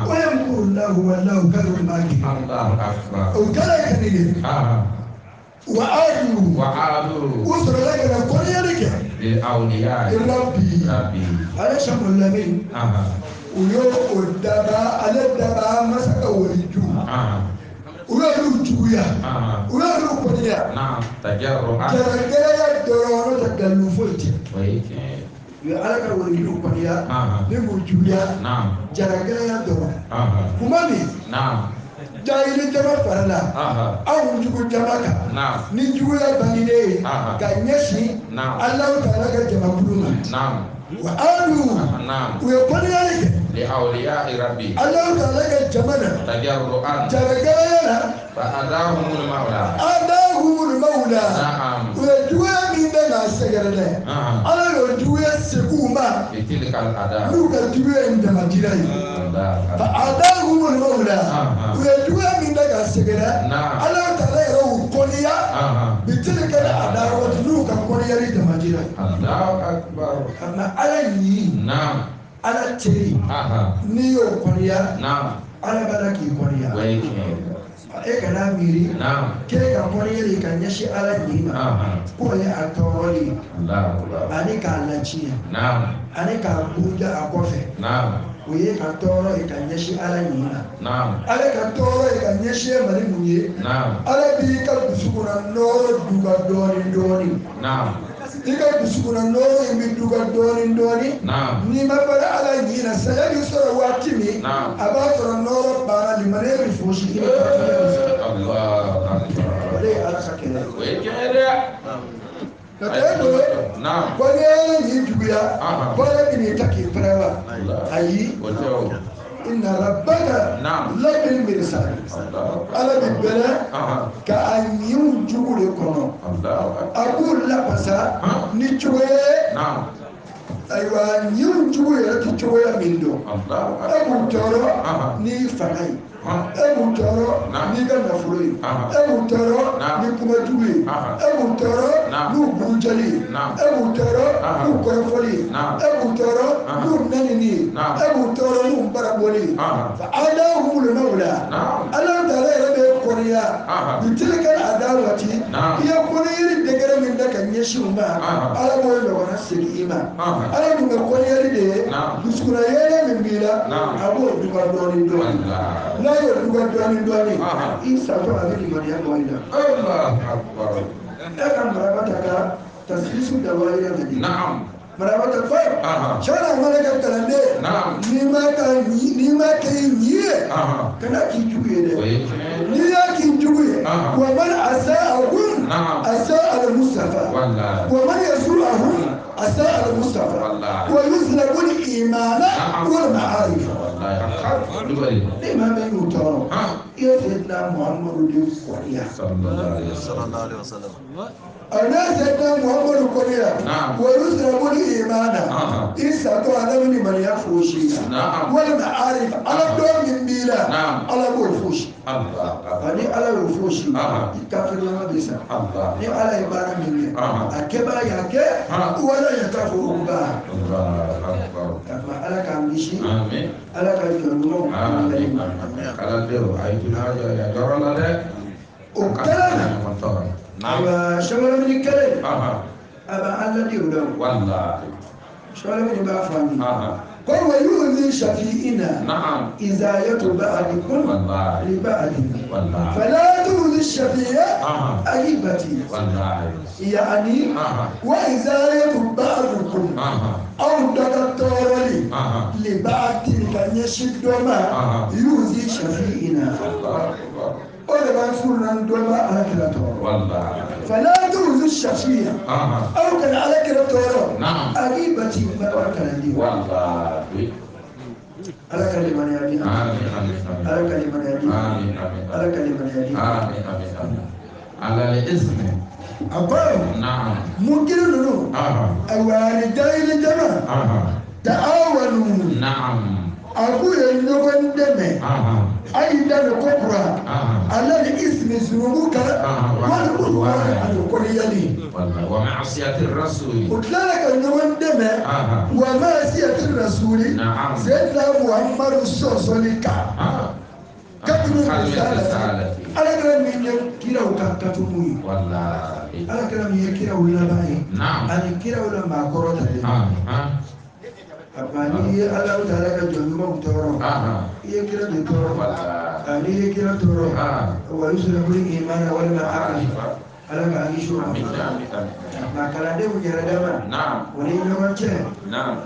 o yamkurullahu wallahu khayrul makirin o kɛra ka nin kɛ wa adu u sɔrɔla ka na kɔniyali kɛ rabbi ale sɔrɔ lamini u y'o o daba ale daba masa ka waliju U y'olu juguya u y'olu kɔniya jaragɛlɛya dɔrɔn n'o tɛ dalilu foyi tɛ u ye Ala ka walijuw kɔniya ni k'u juguya jaragɛlɛya dɔrɔn kuma min jahili jama farala anw jugu jama kan ni juguya bangenen ye ka ɲɛsin Alahu taala ka jamakulu ma wa alu u ye kɔniyali kɛ Alahu taala ka jama na jaragɛlɛya la adahumul mawla u ye juguya min bɛ k'a sɛgɛrɛ dɛ Ala y'o juguya segin u ma n'u ka juguya in damajira ye fa adahumul mawla u ye juguya min bɛ k'a sɛgɛrɛ Ala taala yɛrɛ y'u kɔniya bitilka adawati n'u ka kɔniyali damajira ye Ala ɲi Ala teri n'i y'o kɔniya Ala b'a la k'i kɔniya e kana miiri k'e ka kɔniyali ka ɲɛsin Ala ɲi ma k'o ye a tɔɔrɔli ye ani k'a latiɲɛ ani k'a buruja a kɔfɛ o ye ka tɔɔrɔ ye ka ɲɛsin Ala ɲi ma Ala ka tɔɔrɔ ye ka ɲɛsin e ma ni mun ye Ala b'i ka dusukun na nɔɔrɔ duga dɔɔni dɔɔni i ka dusukun na nɔɔrɔ in bɛ duga dɔɔni dɔɔni n'i ma bala Ala ɲi na saya b'i sɔrɔ waati min a b'a sɔrɔ nɔɔrɔ banna limaniya bɛ fosi i bɛ o de ye Ala ka kɛlɛ ye ka tɛ e bolo ko n'i ye ɲi juguya ko ale bɛ n'i ta k'i pɛrɛ wa ayi inna rabbaka labil mirsad Ala bɛ bɛlɛ ka a ɲiw jugu de kɔnɔ a b'u lafasa ni cogoya ye ayiwa ɲiw jugu yɛrɛ tɛ cogoya min dɔn e b'u tɔɔrɔ n'i fanga ye e b'u tɔɔrɔ n'i ka nafolo ye e b'u tɔɔrɔ ni kuma jugu ye e b'u tɔɔrɔ n'u burujali ye e b'u tɔɔrɔ n'u kɔrɔfɔli ye e b'u tɔɔrɔ n'u nɛnini ye e b'u tɔɔrɔ n'u barabɔli ye fa adahumul mawla Ala taala yɛrɛ bɛ kɔniya bitilka adawati i ye kɔniyali degré min da ka ɲɛsin u ma Ala b'o ɲɔgɔnna segin i ma Ala dun ka kɔniyali de ye dusukunna yɛlɛ min b'i la a b'o duga dɔɔni dɔɔni n'a y'o duga dɔɔni dɔɔni i satɔ a bɛ limaniya bɔ i la e ka maraba ta ka tasirisu dawayira lajɛ maraba ta fɔ sani a mana kɛ kalanden n'i ma kɛ i ɲi ye kana k'i jugu ye dɛ n'i y'a k'i jugu ye wa man asa'ahum asa'a al-Mustafa wa man yasu'ahum asa'a al-Mustafa wa yuzlabu al-imana wal ma'arif ne maa min y'u tɔɔrɔ i ye Seydina Muhammadu de kɔniya a n'a Seydina Muhammadu kɔniya wa yuzlabu al-imana i satɔ ala bɛ limaniya fosi la walima arif ala dɔn min b'i la ala b'o fosi ani ala y'o fosi i kafirilama bɛ sa ni ala ye baara min kɛ a kɛbaa y'a kɛ wala yata fo o ba ala k'an kisi ala ka jɔn ɲumanw o kɛlen na ayiwa sɛbɛnni kɛlen a bɛ an ladi o la sɛbɛnni b'a fɔ an ye ko wa yuzi shafi'ina iza yatu ba'dikum li ba'din fala tuzi shafi'a agibati yani wa iza yatu ba'dukum aw daga tɔɔrɔli li ba'din ka ɲɛsin dɔ ma yuzi shafi'ina o de b'an furu n'an dɔ ma ala kira tɔɔrɔ fala tuzi shafi'a aw kana ala kira tɔɔrɔ agibati ma kalandi ala ka limaniya di ala ka limaniya di ala ka limaniya di ala ismi a ko munkiri ninnu ayiwa ni jahili jama ta'awanu a k'u ye ɲɔgɔn dɛmɛ a y'i da don ko kura ala ni ismi zunubu kan wali udwan ani kɔniyali u tilala ka ɲɔgɔn dɛmɛ wa ma'asiyati rasuli Seydina Muhammadu sɔsɔli kan katunu risalati ala kɛra min ye kiraw ka katumu ye ala kɛra min ye kiraw laban ye ani kiraw la maakɔrɔ talen. A n'i ye Ala taala ka jɔn ɲumanw tɔɔrɔ i ye kira de tɔɔrɔ n'i ye kira tɔɔrɔ wa yusulabul imana walima akali Ala k'an kisi o ma nka kalandenw yɛrɛ dama o ni ɲɔgɔn cɛ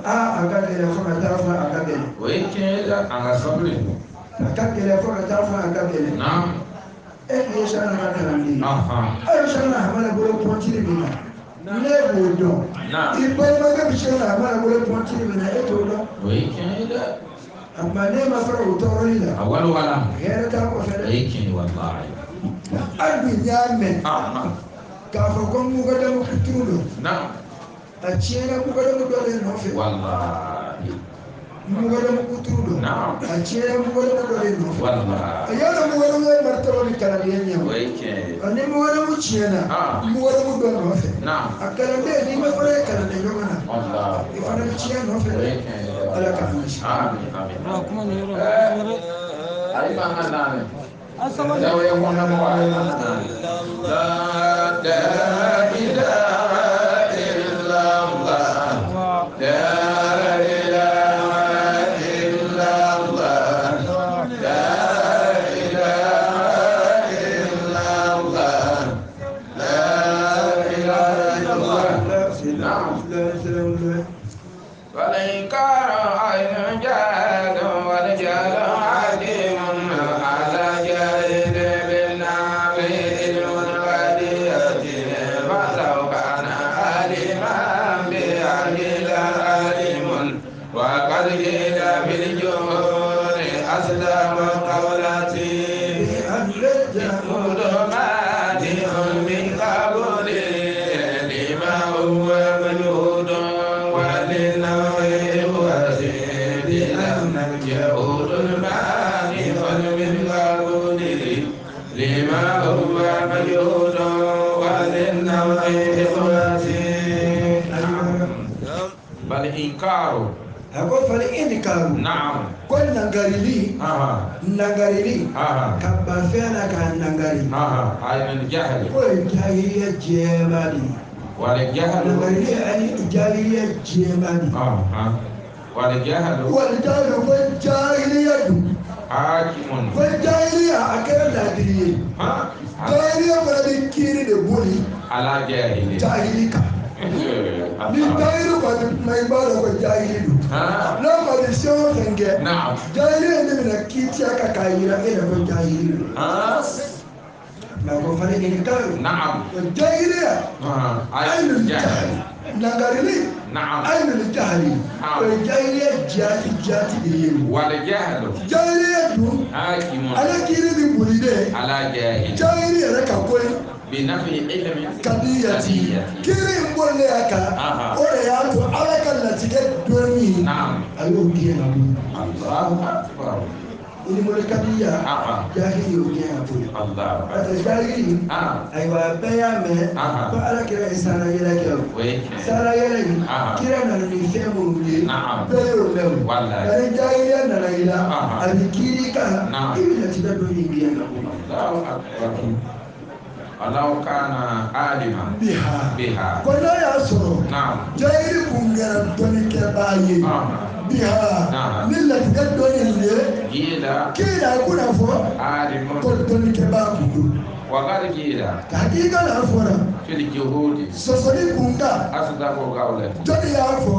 a ka gɛlɛn fo ka taa fɔ a ka gɛlɛn o ye tiɲɛ ye dɛ an ka sabali a ka gɛlɛn fo ka taa fɔ a ka gɛlɛn e ye Sɛkina ka kalanden ye e ye Sɛkina Hamala bolo pɔntiri min na ne b'o dɔn i balimakɛ bɛ Sɛkina Hamala bolo pɔntiri min na e t'o dɔn o ye tiɲɛ ye dɛ a tuma ne ma fara o tɔɔrɔli la a walawala hɛrɛ t'a kɔfɛ dɛ o ye tiɲɛ ye walayi hali bi n y'a mɛn k'a fɔ ko mukadamu kuturu don a tiɲɛna mukadamu dɔ de nɔfɛ walayi mukadamu kuturu don a tiɲɛna mukadamu dɔ de nɔfɛ walayi a y'a dɔn mukadamu ye martaba bi kalanden ɲɛ o ye tiɲɛ ye ni mukadamu tiɲɛna mukadamu dɔ nɔfɛ a kalanden n'i ma fana ye kalanden ɲɔgɔn na i fana bɛ tiɲɛ nɔfɛ o dɛ ye tiɲɛ ye Ala k'an kisi. Amin amin. Ayi ma ka naani. Dawo ye kɔnɔ mɔgɔ ayi ma ka naani. La ilaha illallah. La ilaha illallah. La ilaha illallah. La ilaha illallah. Naam. والإنكار عين جاد والجهل عديم على جاهل بالنعم علم الوديعة فلو كان عالما بعقل عالم وقد قيل في الجمهور أسلم قولتي مادح من قبل لما هو مجهود لما هو مجهود وللنوع إخوتي بل إنكار أقول فالإنكار نعم كل نغاريلي نغاريلي كبافينا كان نغاري هاي من الجهل كل جاهلية جمالي والجهل نغاريلي أي جاهلية جمالي والجهل والجهل والجاهلية حاكم والجاهلية أكيد لا تدري جاهلية ولا بكيري دبولي على جاهلية جاهلية ni jahili kɔni ma i b'a dɔn ko jahili don n'a ma di fɛn o fɛn kɛ jahili de bɛna kiiti a kan k'a yira e la ko jahili don mɛ ko fana ɲininkali jahiliya ayi jahili nagarili ayi jahili o ye jahiliya jaati jaati de ye wali jahili jahiliya dun ale kiiri bi boli de jahili yɛrɛ ka ko ye. بنفي علم kadiyati kiri in bolilen a kan o de y'a to Ala ka latigɛ dɔnni a y'o gɛn ka bɔ yen. Allahu akbar. Ilimuli kadiya jahili y'o gɛn ka bɔ yen. Parce que jahili ayiwa bɛɛ y'a mɛn ko Ala kira ye sara yɛlɛ kɛ o. Sara yɛlɛ in kira nana ni fɛn minnu ye bɛɛ y'o mɛn o. Nka ni jahiliya nana i la a bɛ kiiri kan i bɛ latigɛ dɔnni gɛn ka bɔ yen. Allahu akbar. Alaw kana alima biha biha ko n'a y'a sɔrɔ jahili kun kɛra dɔnnikɛbaa ye biha ni latigɛ dɔnni ye kiila kiila kunna fɔ alimu ko dɔnnikɛbaa kun don wakati kiila hakika n'a fɔra fil juhudi sɔsɔli kun kan asdaqu qawlan jɔnni y'a fɔ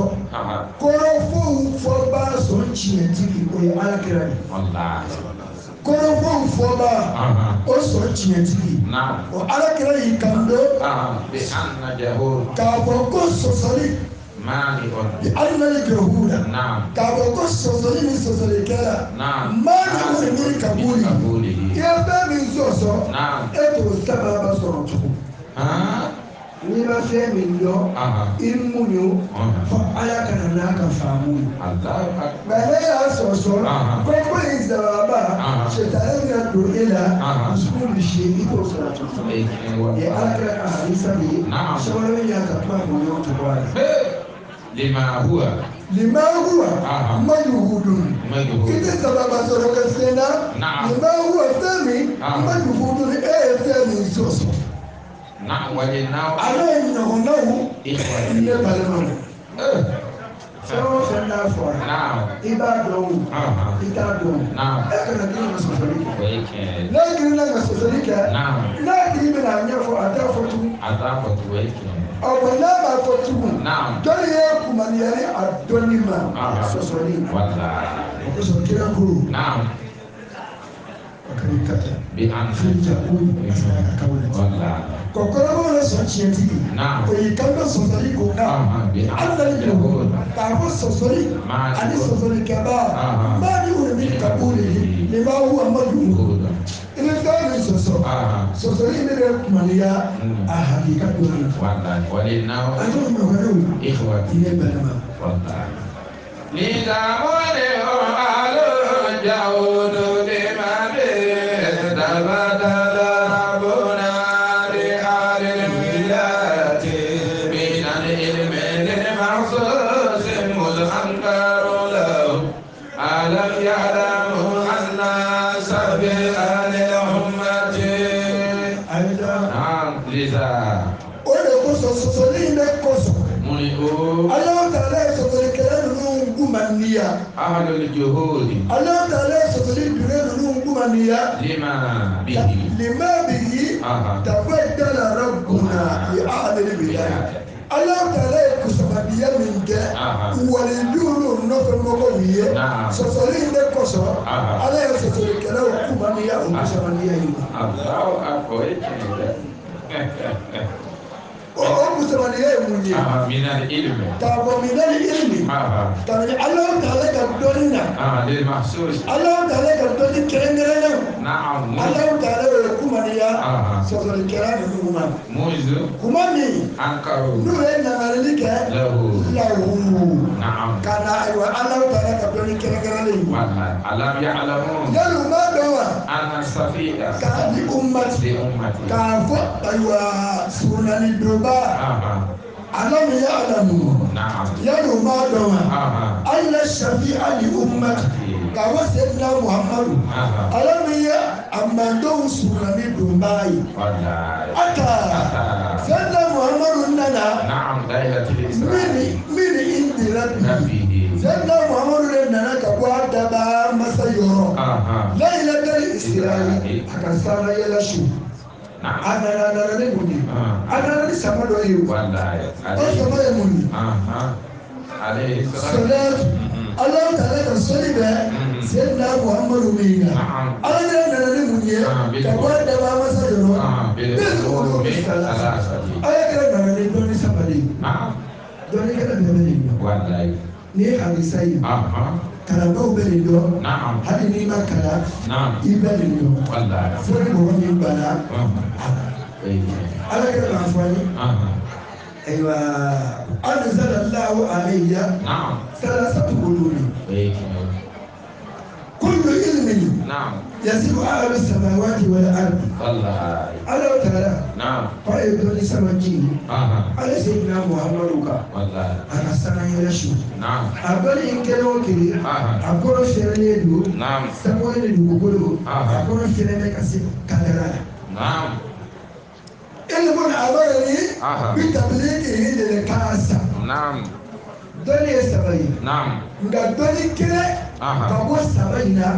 kɔrɔfɔw fɔbaa sɔn tiɲɛtigi o ye Ala kira de ye walahi kɔrɔfɔw fɔbaa o sɔn tiɲɛtigi o Ala kira y'i kanto bi anna jahud k'a fɔ ko sɔsɔli bi anna jahuda k'a fɔ ko sɔsɔli ni sɔsɔlikɛla maani min kabuli i ye fɛn min sɔsɔ e t'o sababa sɔrɔ tugun n'i ma fɛn min dɔn i muɲu fo Ala ka na n'a ka faamu ye mɛ ne y'a sɔsɔ ko in sababa sɛtanɛ bɛna don e la dusukun bɛ si i t'o sɔrɔ tugun ye Ala kira ka hadisa de ye sɔkɔnɔ y'a ka kuma fɔ ɲɔgɔn cogo la. Lima huwa lima huwa majhudun i tɛ sababa sɔrɔ ka fɛn na lima huwa fɛn min majhudun e ye fɛn min sɔsɔ. Ale ye ɲɔgɔnnaw ne balimaw Fɛn o fɛn n'a fɔra i b'a dɔn o i t'a dɔn e kana girin ka sɔsɔli kɛ n'a girinna ka sɔsɔli kɛ n'a tigi bɛna a ɲɛfɔ a t'a fɔ tugun ɔ n'a m'a fɔ tugun dɔnni ye kumaniyali a dɔnni ma sɔsɔli o kosɔn kira ko kɔkɔrɔbaw la sɔn tiɲɛtigi o y'i kanto sɔsɔli ko kan hali n'ale k'a fɔ sɔsɔli ani sɔsɔlikɛba maa ni wuli ka b'o de ye nin b'a wu a ma dugu i bɛ fɛn min sɔsɔ sɔsɔli in bɛ kumaniya a hakika dɔɔnin a t'o ɲɔgɔnnaw i ye balima. O de kosɔn sɔsɔli in bɛ kosɔn Alahu taala ye sɔsɔlikɛla ninnu kumaniya Alahu taala ye sɔsɔli dunne ninnu kumaniya lima bihi tafaddala rabbuna li ahlil wilaya Alahu taala ye kusamadiya min kɛ walijuw n'u nɔfɛmɔgɔw ye sɔsɔli in de kosɔn Ala ye sɔsɔlikɛlaw kumaniya o kusamadiya in ma. O kusamaniya ye mun ye? K'a fɔ minali ilmi kabini Alahu taala ka dɔnni na Alahu taala ka dɔnni kɛrɛnkɛrɛnnenw Alahu taala y'o kumaniya sɔsɔlikɛla ninnu ma kuma min n'u ye namarili kɛ lahu ka na ayiwa Alahu taala ka dɔnni kɛrɛnkɛrɛnnen yali u m'a dɔn wa k'a di ummati k'a fɔ ayiwa surunani donba alam ya'lamu yali u m'a dɔn wa anna shafi'a li ummati k'a fɔ Seydina Muhammadu ala min ye a mandenw surunani donba ye ata Seydina Muhammadu nana min indi rabbihi Seydina Muhammadu de nana ka bɔ a dabaa masa yɔrɔ laylatal isra'i a ka sara yɛlɛ su a nana ni mun ye a nana ni sama dɔ ye o sama ye mun ye sɔlɛtu Alahu taala ka sɔli bɛ Seydina Muhammadu min na Ala yɛrɛ nana ni mun ye ka bɔ a dabaa masa yɔrɔ bil ulumi salasa Ala yɛrɛ nana ni dɔnni saba de ye dɔnni kɛnɛ bɛɛ bɛ nin dɔn n'i ye hadisa ye kalanbaw bɛ nin dɔn hali n'i ma kalan i bɛ nin dɔn fo ni mɔgɔ min banna Ala kɛra k'a fɔ an ye ayiwa anzalallahu alayya salasatu ulumi kullu ilmin yasibu ahlu samawati wal ardi Alahu taala k'a ye dɔnni saba jigin ale Seydina Muhammadu kan a ka sanga yɛlɛ su a dɔnni in kelen o kelen a kɔrɔ fɛrɛlen don sankolo ni dugukolo a kɔrɔ fɛrɛlen bɛ ka se kadara la ilmun amarani bi tablighihi lil kaasa dɔnni ye saba ye nka dɔnni kelen ka bɔ saba in na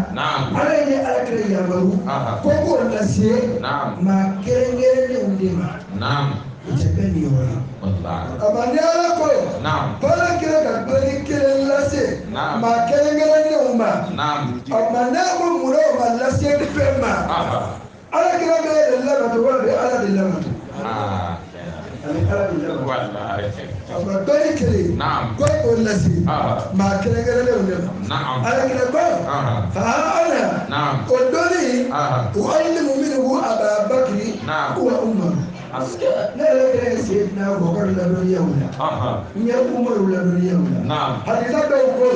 Ala ye Ala kira yamaru ko k'o lase maa kɛrɛnkɛrɛnnenw de ma o tɛ bɛɛ niyɔrɔ ye a ma ni Ala ko ko Ala kira ka dɔnni kelen lase maa kɛrɛnkɛrɛnnenw ma a ma n'a ko munna o ma lase bɛɛ ma Ala kira bɛ e de labato wala bɛ Ala de labato a bɛ Ala de labato a fɔra dɔnni kelen ko e k'o lase maa kɛrɛnkɛrɛnnenw de ma Ala kira ko fa ana o dɔnni u'allimu minhu Aba Bakri wa Umar ne yɛrɛ kɛra ye Seydina Abubakar ladɔnniya o la n ye Umaru ladɔnniya o la hadisa dɔw ko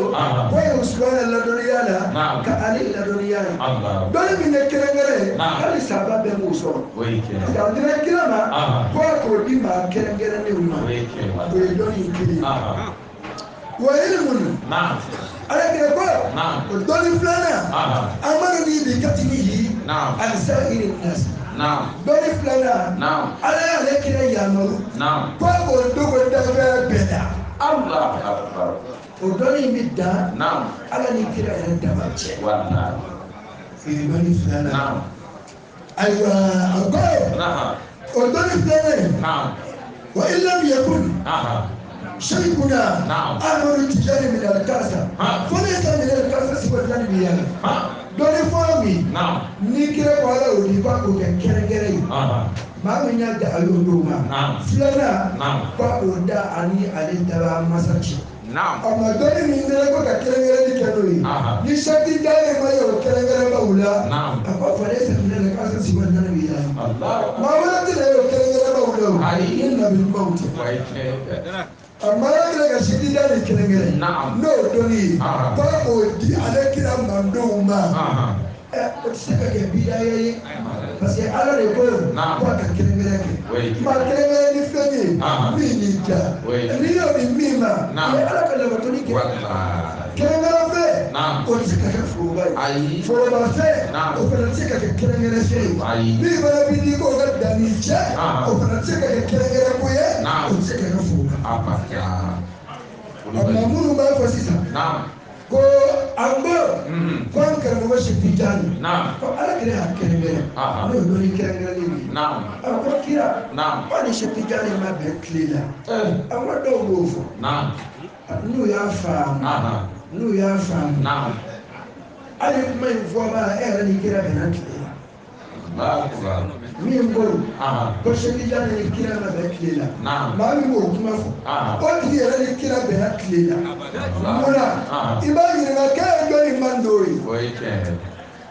ko ye Usumana ladɔnniya la ka Ali ladɔnniya la dɔnni min ye kɛrɛnkɛrɛn ye hali sahaba bɛɛ m'o sɔrɔ parce que a dira kira ma ko a k'o di maa kɛrɛnkɛrɛnnenw ma o ye dɔnni in kelen ye wa ilmun Ala kira ko o dɔnni filanan amarani bi katmihi an sa'iri nas dɔnni filanan Ala y'ale kira yamaru ko k'o dogo dafɛ bɛɛ la Allahu akbar. O dɔnni in bɛ dan Ala ni kira yɛrɛ dama cɛ. Walahi. O ye dɔnni filanan. Naam. Ayiwa a ko. O dɔnni filanan in. Naam. Wa in lam yakun. Shaykhuna. Naam. Ahmadu Tijani min al-Kasa. Falaysa min al-Kasa siwa al-anbiya. Dɔnni fɔlɔ min. Naam. Ni kira ko Ala y'o di k'a k'o kɛ kɛrɛnkɛrɛn ye. Maa min y'a da a y'o d'o ma. Naam. Filanan. Naam. K'a k'o da ani ale daba masa cɛ. Naam. A ma dɔnni min nana ko ka kɛrɛnkɛrɛnni kɛ n'o ye. Ni sarati dalen ma ye o kɛrɛnkɛrɛnbaw la. Naam. A ko falaysa min al-Kasa siwa al-anbiya. Allahu. Maa wɛrɛ tɛ na ye o kɛrɛnkɛrɛnbaw la o. Ayi. Ni nabi ɲumanw tɛ. O ye tiɲɛ ye. A ma ala kira ka sidi da ni kɛrɛnkɛrɛn. Naam. N'o dɔnni ye. K'a k'o di ale kira mandenw ma. O tɛ se ka kɛ bidaya ye. Parce que Ala de ko k'a ka kɛrɛnkɛrɛn kɛ. Maa kɛrɛnkɛrɛn ni fɛn ye min y'i diya. N'i y'o di min ma. I ye Ala ka labatoli kɛ. Walahi. Kɛrɛnkɛrɛn fɛn. Naam. O tɛ se ka kɛ foroba ye. Ayi. Foroba fɛn. Naam. O fana tɛ se ka kɛ kɛrɛnkɛrɛn fɛn ye. Ayi. Min fana bɛ di k'o ka dan ni cɛ. O fana tɛ se ka kɛ kɛrɛnkɛrɛn ko ye. Naam. O tɛ se ka kɛ foroba. Abada. A ma minnu b'a fɔ sisan. Naam. Ko an ko. Ko an karamɔgɔ Sɛki Tijani. Naam. Ko Ala kira y'a kɛrɛnkɛrɛn. Aha. N'o ye dɔnni kɛrɛnkɛrɛnnen ye. Naam. A ko kira. Naam. Ko ni Sɛki Tijani ma bɛn tile la. Eh. An ko dɔw b'o fɔ. Naam. N'u y'a faamu. Aha. N'u y'a faamu. Naam. Hali kuma in fɔ b'a la e yɛrɛ ni kira bɛnna tile la. Allahu akbar. Min ko Aha. ko Sɛki Tijani ni kira ma bɛn tile la. Naam. Maa min b'o kuma fɔ. Aha. O tigi yɛrɛ ni kira bɛnna tile la. Munna Aha. i b'a ɲininka k'e ye jɔnni man d'o ye. O ye tiɲɛ ye.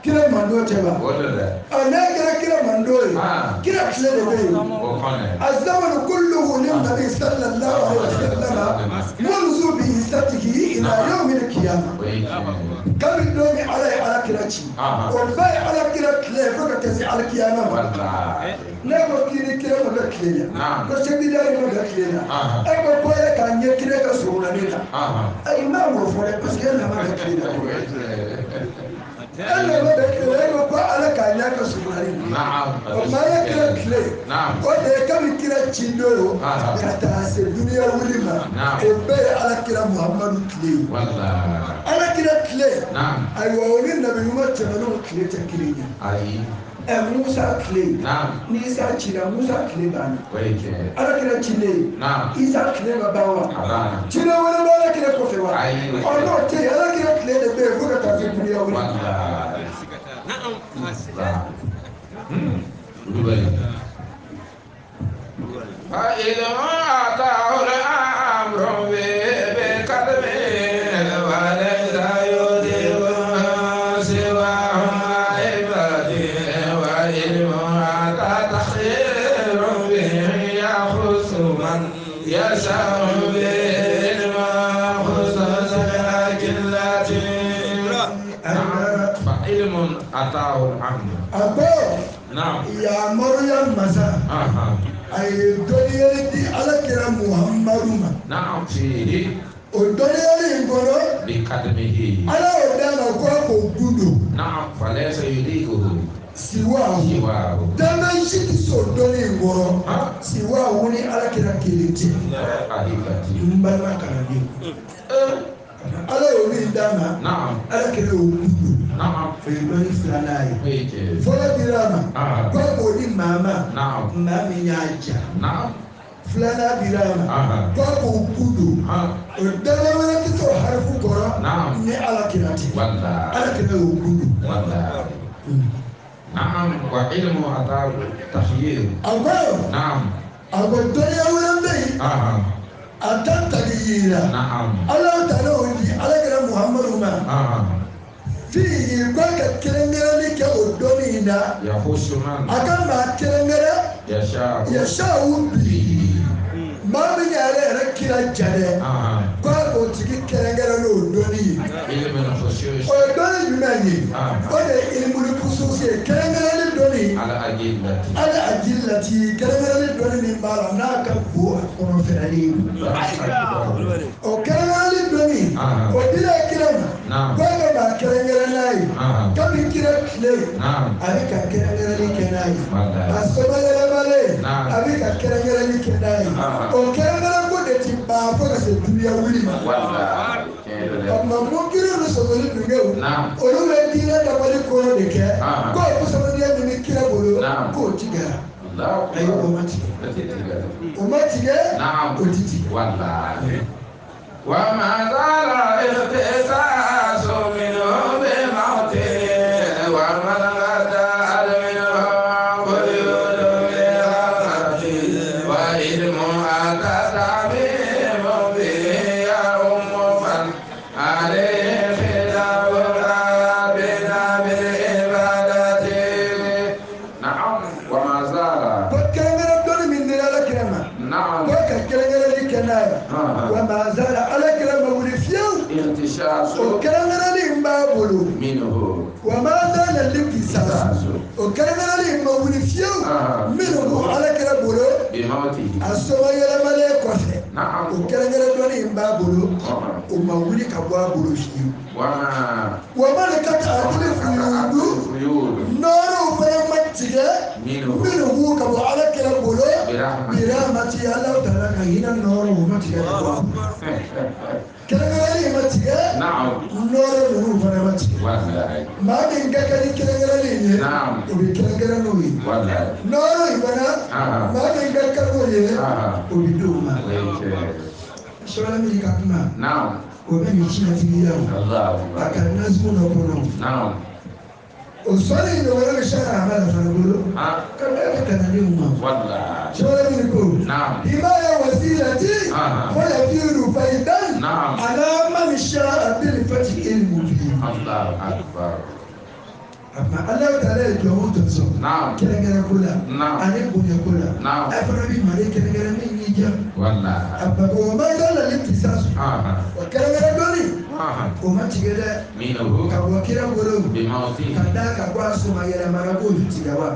Kira man d'o cɛ wa. O de dɛ. A n'a kɛra kira man d'o ye. Ah. Kira tile de bɛ yen. O kɔni. الزمن كله للنبي صلى الله عليه وسلم منذ بعثته إلى يوم القيامة. O ye tiɲɛ ye. Kabini don min Ala ye Ala kira ci. Aha. O bɛɛ ye Ala kira tile fo ka taa se alikiyama ma. Walahi. Ne ko k'i ni kira ma bɛ tile la. Naam. Ko Sɛki Tijani ma bɛ tile la. Aha. E ko ko e k'a ɲɛ kira ka surunani la. Aha. Ayi n b'a m'o fɔ dɛ parce que e n'a ma bɛ tile la. O ye tiɲɛ ye. E n'a ma bɛ tile la e ko ko Ala k'a ɲɛ ka surunani la. Naam. O ma Ala kira tile. Naam. O de ye kabi kira ci don Aha. ka taa se duniya wuli ma. Naam. O bɛɛ ye Ala kira Muhamadu tile ye. Walahi. Ala kira tile. Naam. Ayiwa o ni nabi ɲuman tɛmɛnenw tile tɛ kelen ye. Ayi. Ɛ Musa tile. Naam. Ni Isa cira Musa tile banna. O ye tiɲɛ ye. Ala kira cilen. Naam. Isa tile ma ban wa. A banna. Ciden wɛrɛ bɛ Ala kira kɔfɛ wa. Ayi. Ɔ n'o tɛ yen Ala kira tile de bɛ yen fo ka taa se duniya wuli. Walahi. Kulubali. فإذا أتاه الأمر بقدمه وليس يدرك سواه عباده وعلم أتى تخير به يخص من يشاء بعلم خصوص الأجلة. فعلم أتاه الأمر. A ko نعم. yamaruya masa. أها. A ye dɔnniyali di Ala kira Muhamadu ma. نعم فيه O dɔnniyali in kɔnɔ. بقدمه. Ala y'o d'a ma ko a k'o gundo. نعم فليس يليقه Siwa. سواه. Dangan si tɛ sɔn dɔnni in kɔrɔ. Ah. Siwa ni Ala kira kelen cɛ. حقيقتي. N balima kalanden. Ala y'o min d'a ma. نعم. Ala kira y'o gundo. نعم. O ye dɔnni filanan ye. ويجي. Fɔlɔ dira a ma. Ah. Ko a k'o di maa ma. نعم. Maa min y'a ja. نعم. Filanan dira a ma. Aha. Ko a k'o gundo. ها. O dangan wɛrɛ tɛ sɔrɔ harifu kɔrɔ. Naam. Ni Ala kira tɛ. والله. Ala kira y'o gundo. والله. نعم وعلم أتاه تخيير. A ko نعم. a ko dɔnniya wɛrɛ bɛ yen. أها. A ta tali yira. نعم. Ala ta n'o di Ala kira Muhamadu ma. أها. Fihi ko a ka kɛrɛnkɛrɛnni kɛ o dɔnni in na. يخص من A ka maa kɛrɛnkɛrɛn يشاء yasawu bi. به. Maa min y'ale yɛrɛ kira ja dɛ. أها. Ko a k'o tigi kɛrɛnkɛrɛn n'o dɔnni ye. علم الخصوص O ye dɔnni jumɛn ye? Ah. O de ye ilimuli kususi ye kɛrɛnkɛrɛnni dɔnni. على أجلة. Ala ajilati kɛrɛnkɛrɛnni dɔnni min b'a la n'a ka bon a kɔnɔ fɛrɛlen. O kɛrɛnkɛrɛnni dɔnni. Ah. O dira kira ma. Naam. Ko a ka maa kɛrɛnkɛrɛn n'a ye. Ah. Kabi kira tile. نعم. A bɛ ka kɛrɛnkɛrɛnni kɛ n'a ye. Walahi. A sɔmɔyɛlɛmalen. Naam. A bɛ ka kɛrɛnkɛrɛnni kɛ n'a ye. Ah. O kɛrɛnkɛrɛn ko de ti ban. ban fo ka se dunuya wuli ma. O tuma munkiri ni sɔsɔli dungew olu bɛ diinɛ dabali kɔrɔ de kɛ k'o fusabadiya min bɛ kira bolo k'o tigɛra. Ayi o ma tigɛ. O ma tigɛ. O ti tigɛ. Wa ma zala ikhtisasu minhu bi mawti wa man ghada minhu quyudu bi rahmati wa ilmu atatabimu bihi ya ummu man alayhi khilafu rabbina bil ibadati. Na'am wa ma zala. Ko kɛrɛnkɛrɛn dɔnni min dira Ala kira ma. Na'am. Ko ka kɛrɛnkɛrɛnni kɛ n'a ye. Wa ma zala Ala kira ma wuli fiyewu. Ikhtisasu. O kɛrɛnkɛrɛnni in b'a bolo. Minhu. Wa ma zala likhtisasu. O kɛrɛnkɛrɛnni in ma wuli fiyewu. Minhu Ala kira bolo. Bi mawtihi. A soma yɛlɛmalen kɔfɛ. Na'am. O kɛrɛnkɛrɛn dɔnni in b'a bolo. O ma wuli ka bɔ a bolo fiyewu. Wa Wa ma ka ta'atili fuyudu. Nɔɔrɔw fana ma tigɛ. Minhu ka bɔ Ala kira bolo. Bi rahmati Ala taala ka hinɛ nɔɔrɔ o ma tigɛ ka bɔ a bolo. Kɛrɛnkɛrɛnni in ma tigɛ. Na'am. Nɔɔrɔ ninnu fana ma tigɛ. Wallahi. Maa min ka kan ni kɛrɛnkɛrɛnni in ye. Na'am. O bɛ kɛrɛnkɛrɛn n'o ye. Wallahi. Nɔɔrɔ in fana. Maa min ka kan n'o ye. O bɛ d'o ma. Sɔrɔ min ka kuma. Na'am. O bɛ nin tiɲɛtigiya o. Allahu A ka nazimu dɔ kɔnɔ. Na'am. O sɔnni in ɲɔgɔnna bɛ sara a ma fana bolo. Ka da bɛ kalandenw ma. Wallahi. Sɔrɔ min ko. Na'am. Himaya wasilati. Fayafiru faidan. Na'am. Ala man sha'a bil fathil mubin. Allahu akbar. A Ala taala ye jɔn o jɔn sɔn. Na'am. Kɛrɛnkɛrɛn ko la. Na'am. Ani bonya ko la. Na'am. A fana bɛ mali kɛrɛnkɛrɛn min y'i diya. Wallahi. A bako o ma da la likhtisasu. O kɛrɛnkɛrɛn dɔnni. O ma tigɛ dɛ. Minhu. Ka bɔ kira bolo. Bi mawtihi. Ka da ka bɔ a soma yɛlɛmana k'o ti tigɛ wa.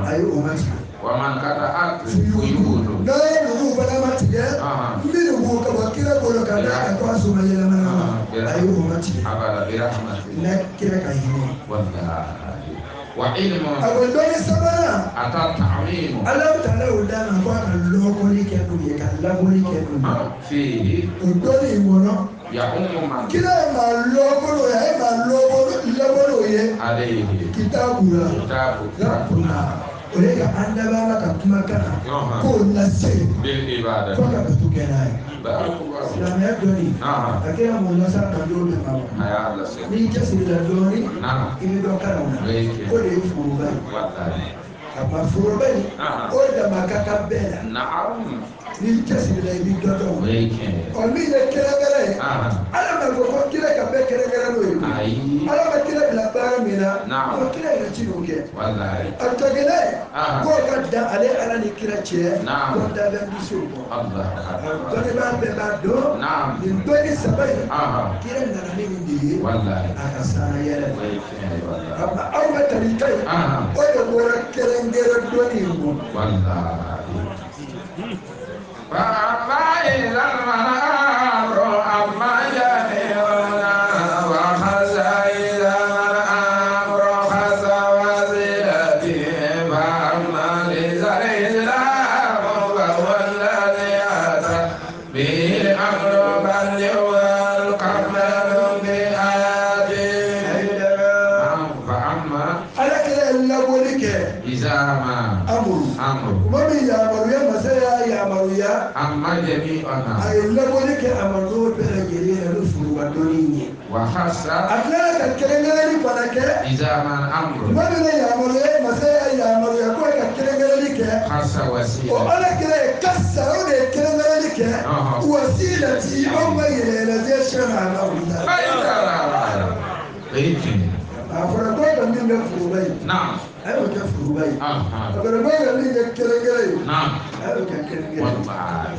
Ayi o ma tigɛ. Wa man qata'at fuyudu. Nɔɔrɔ ninnu fana ma tigɛ. Minnu ka bɔ kira bolo ka da ka bɔ a soma yɛlɛmana ma. Ayi o ma tigɛ. Abada bi rahmati. N'a kira ka hinɛ. Wallahi. Wa ilmu. A ko dɔnni sabanan. Ata ta'mimu. Ala taala y'o d'a ma ko a ka lɔkɔli kɛ n'o ye ka labɔli kɛ n'o ye. Fihi. O dɔnni in kɔnɔ. Ya ummu man. Kira ye maa lɔkɔlɔ ye a ye maa lɔkɔlɔ ye. Alayhi. Kitaabu la. Kitaabu. Rabbuna. O ye ka an dabaa la ka kumakan na. K'o lase. Bil ibada. Fo ka bato kɛ n'a ye. Silamɛya dɔnni. A kɛra mun lasa ka don bɛɛ ma wa. A y'a lase. N'i cɛsirila dɔɔni. I bɛ dɔ kalan o la. O de ye foroba ye. Wallahi. A ma foroba in. O dama ka kan bɛɛ la. Na'am. N'i cɛsirila i bɛ dɔ dɔn. O ye tiɲɛ ye. Ɔ min ye kɛrɛnkɛrɛn ye. Ala ma fɔ ko kira ka bɛɛ kɛrɛnkɛrɛn n'o ye. Ayi. Ala ma kira bila baara min na. Na'am. Ko kira yɛrɛ ti n'o kɛ. Wallahi. A tɔ kelen. K'o ka dan ale Ala ni kira cɛ. Na'am. Ko da bɛ n so kɔ. Allahu akbar. Dɔnnibaa bɛɛ b'a dɔn. Na'am. Nin dɔnni saba in. Kira nana ni nin de ye. Wallahi. A ka sara yɛlɛ. O ye tiɲɛ ye wallahi. Aw ka tarika in. O de bɔra kɛrɛnkɛrɛn dɔnni in kɔnɔ. Wallahi. فأما إذا الأمر أما جميعنا وخز إذا الأمر خز وزلته فأما لذا الإسلام فهو الذي أتى به الأمر بل هو القمر بآياته. فأما إذا ما أمر أمر ومن يأمر يا مسيا yamaruya. Amma jami'ana. A ye labɔli kɛ a ma n'o bɛɛ lajɛlen yɛrɛ bɛ foroba dɔnni ɲɛ. Wa khassa. A tilala ka kɛrɛnkɛrɛnni fana kɛ. Iza man amru. Tuma min na yamaruya ye masa y'a yamaruya k'o ye ka kɛrɛnkɛrɛnni kɛ. Khassa wasila. O Ala kira ye kasa o de ye kɛrɛnkɛrɛnni kɛ. Wasilati anw ka yɛlɛyɛlɛjɛ sɛnɛ a la o la. A fɔra ko ka min kɛ foroba ye. Naam. A y'o kɛ foroba ye. A fɔra ko ka min kɛ kɛrɛnkɛrɛn ye. Naam. A y'o kɛ kɛrɛnkɛrɛn ye. Wallahi.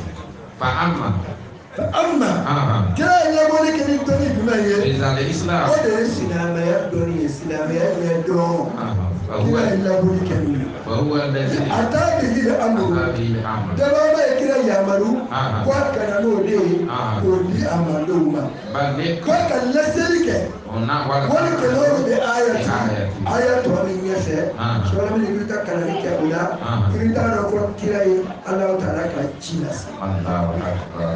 Fa amma. Fa amma. Kira ye labɔli kɛ ni dɔnni jumɛn ye? Islam. O de ye silamɛya dɔnni ye silamɛya ɲɛ dɔn. Kira ye labɔli kɛ n'o ye. A A t'a bihi amru. Dababa ye kira yamaru. Ko a kana n'o de ye. K'o di a mandenw ma. Ko a ka laseli kɛ. Wali kɛlɛw bɛ aya ti aya tɔ bɛ ɲɛfɛ sɔrɔ min i bɛ taa kalanni kɛ o la i bɛ taa dɔn ko kira ye Alahu taala ka ci lase. Allahu akbar.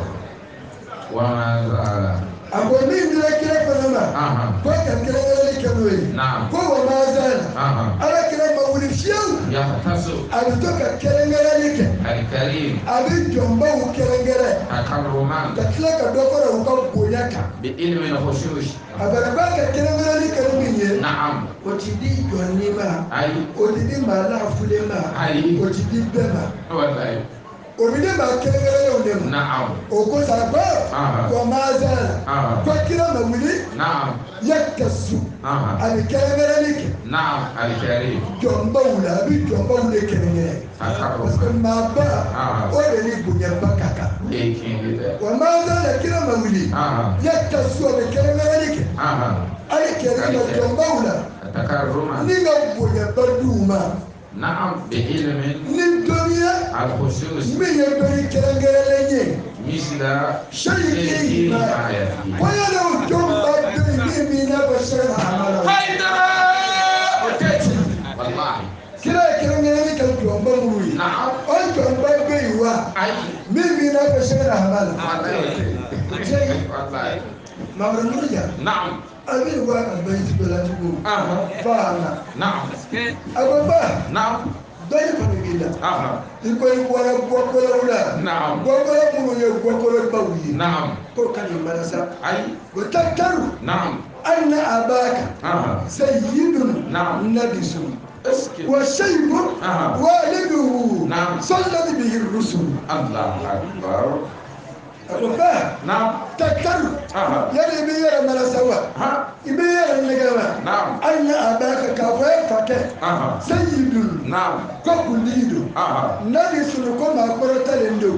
A ko min dira kira fana ma ko ka kɛrɛnkɛrɛnni kɛ n'o ye ko wa ma zala ala kira ma wuli fiyewu a bɛ to ka kɛrɛnkɛrɛnni kɛ a bɛ jɔnbaw kɛrɛnkɛrɛn ka tila ka dɔ fara u ka bonya kan a fana b'a ka kɛrɛnkɛrɛnni kɛ ni min ye o ti di jɔnni ma o ti di maa lafulen ma o ti di bɛɛ ma o bɛ ne maa kɛrɛnkɛrɛnnenw de ma o ko sa ko wa ma zala ko kira ma wuli yaktasu a bɛ kɛrɛnkɛrɛnni kɛ jɔnbaw la a bɛ jɔnbaw de kɛrɛnkɛrɛn parce que maaba o de ni bonyaba ka kan wa ma zala kira ma wuli yaktasu a bɛ kɛrɛnkɛrɛnni kɛ hali kɛrɛ ma jɔnbaw la ni ka bonyaba d'u ma. Ni dɔnniya min ye dɔnni kɛrɛnkɛrɛnnen ye sɛyi ma ko yɛrɛ o jɔn ba bɛ yen min b'i n'a fɔ sɛbɛn hamala kira ye kɛrɛnkɛrɛnni kɛ jɔnba minnu ye o jɔnba bɛ yen wa min b'i n'a fɔ sɛbɛn hamala Mamadu Muruja a bɛ nin bɔ a ka bayi dɔ la tugun fa na a ko ba dɔnni kɔni b'i la i ko i bɔra gɔkɔlɔw la gɔkɔlɔ minnu ye gɔkɔlɔbaw ye k'o ka n'i malasa o tataru anna abaka sayyidun nabisun wa shaybun waliduhu sallat bihi rusul. A ko ba tataru yali i bɛ yɛrɛ malasa wa i bɛ yɛrɛ nɛgɛ wa hali ni a b'a kɛ k'a fɔ e fakɛ sayyidun ko kuntigi don n'a ni sunu ko maa kɔrɔtalen don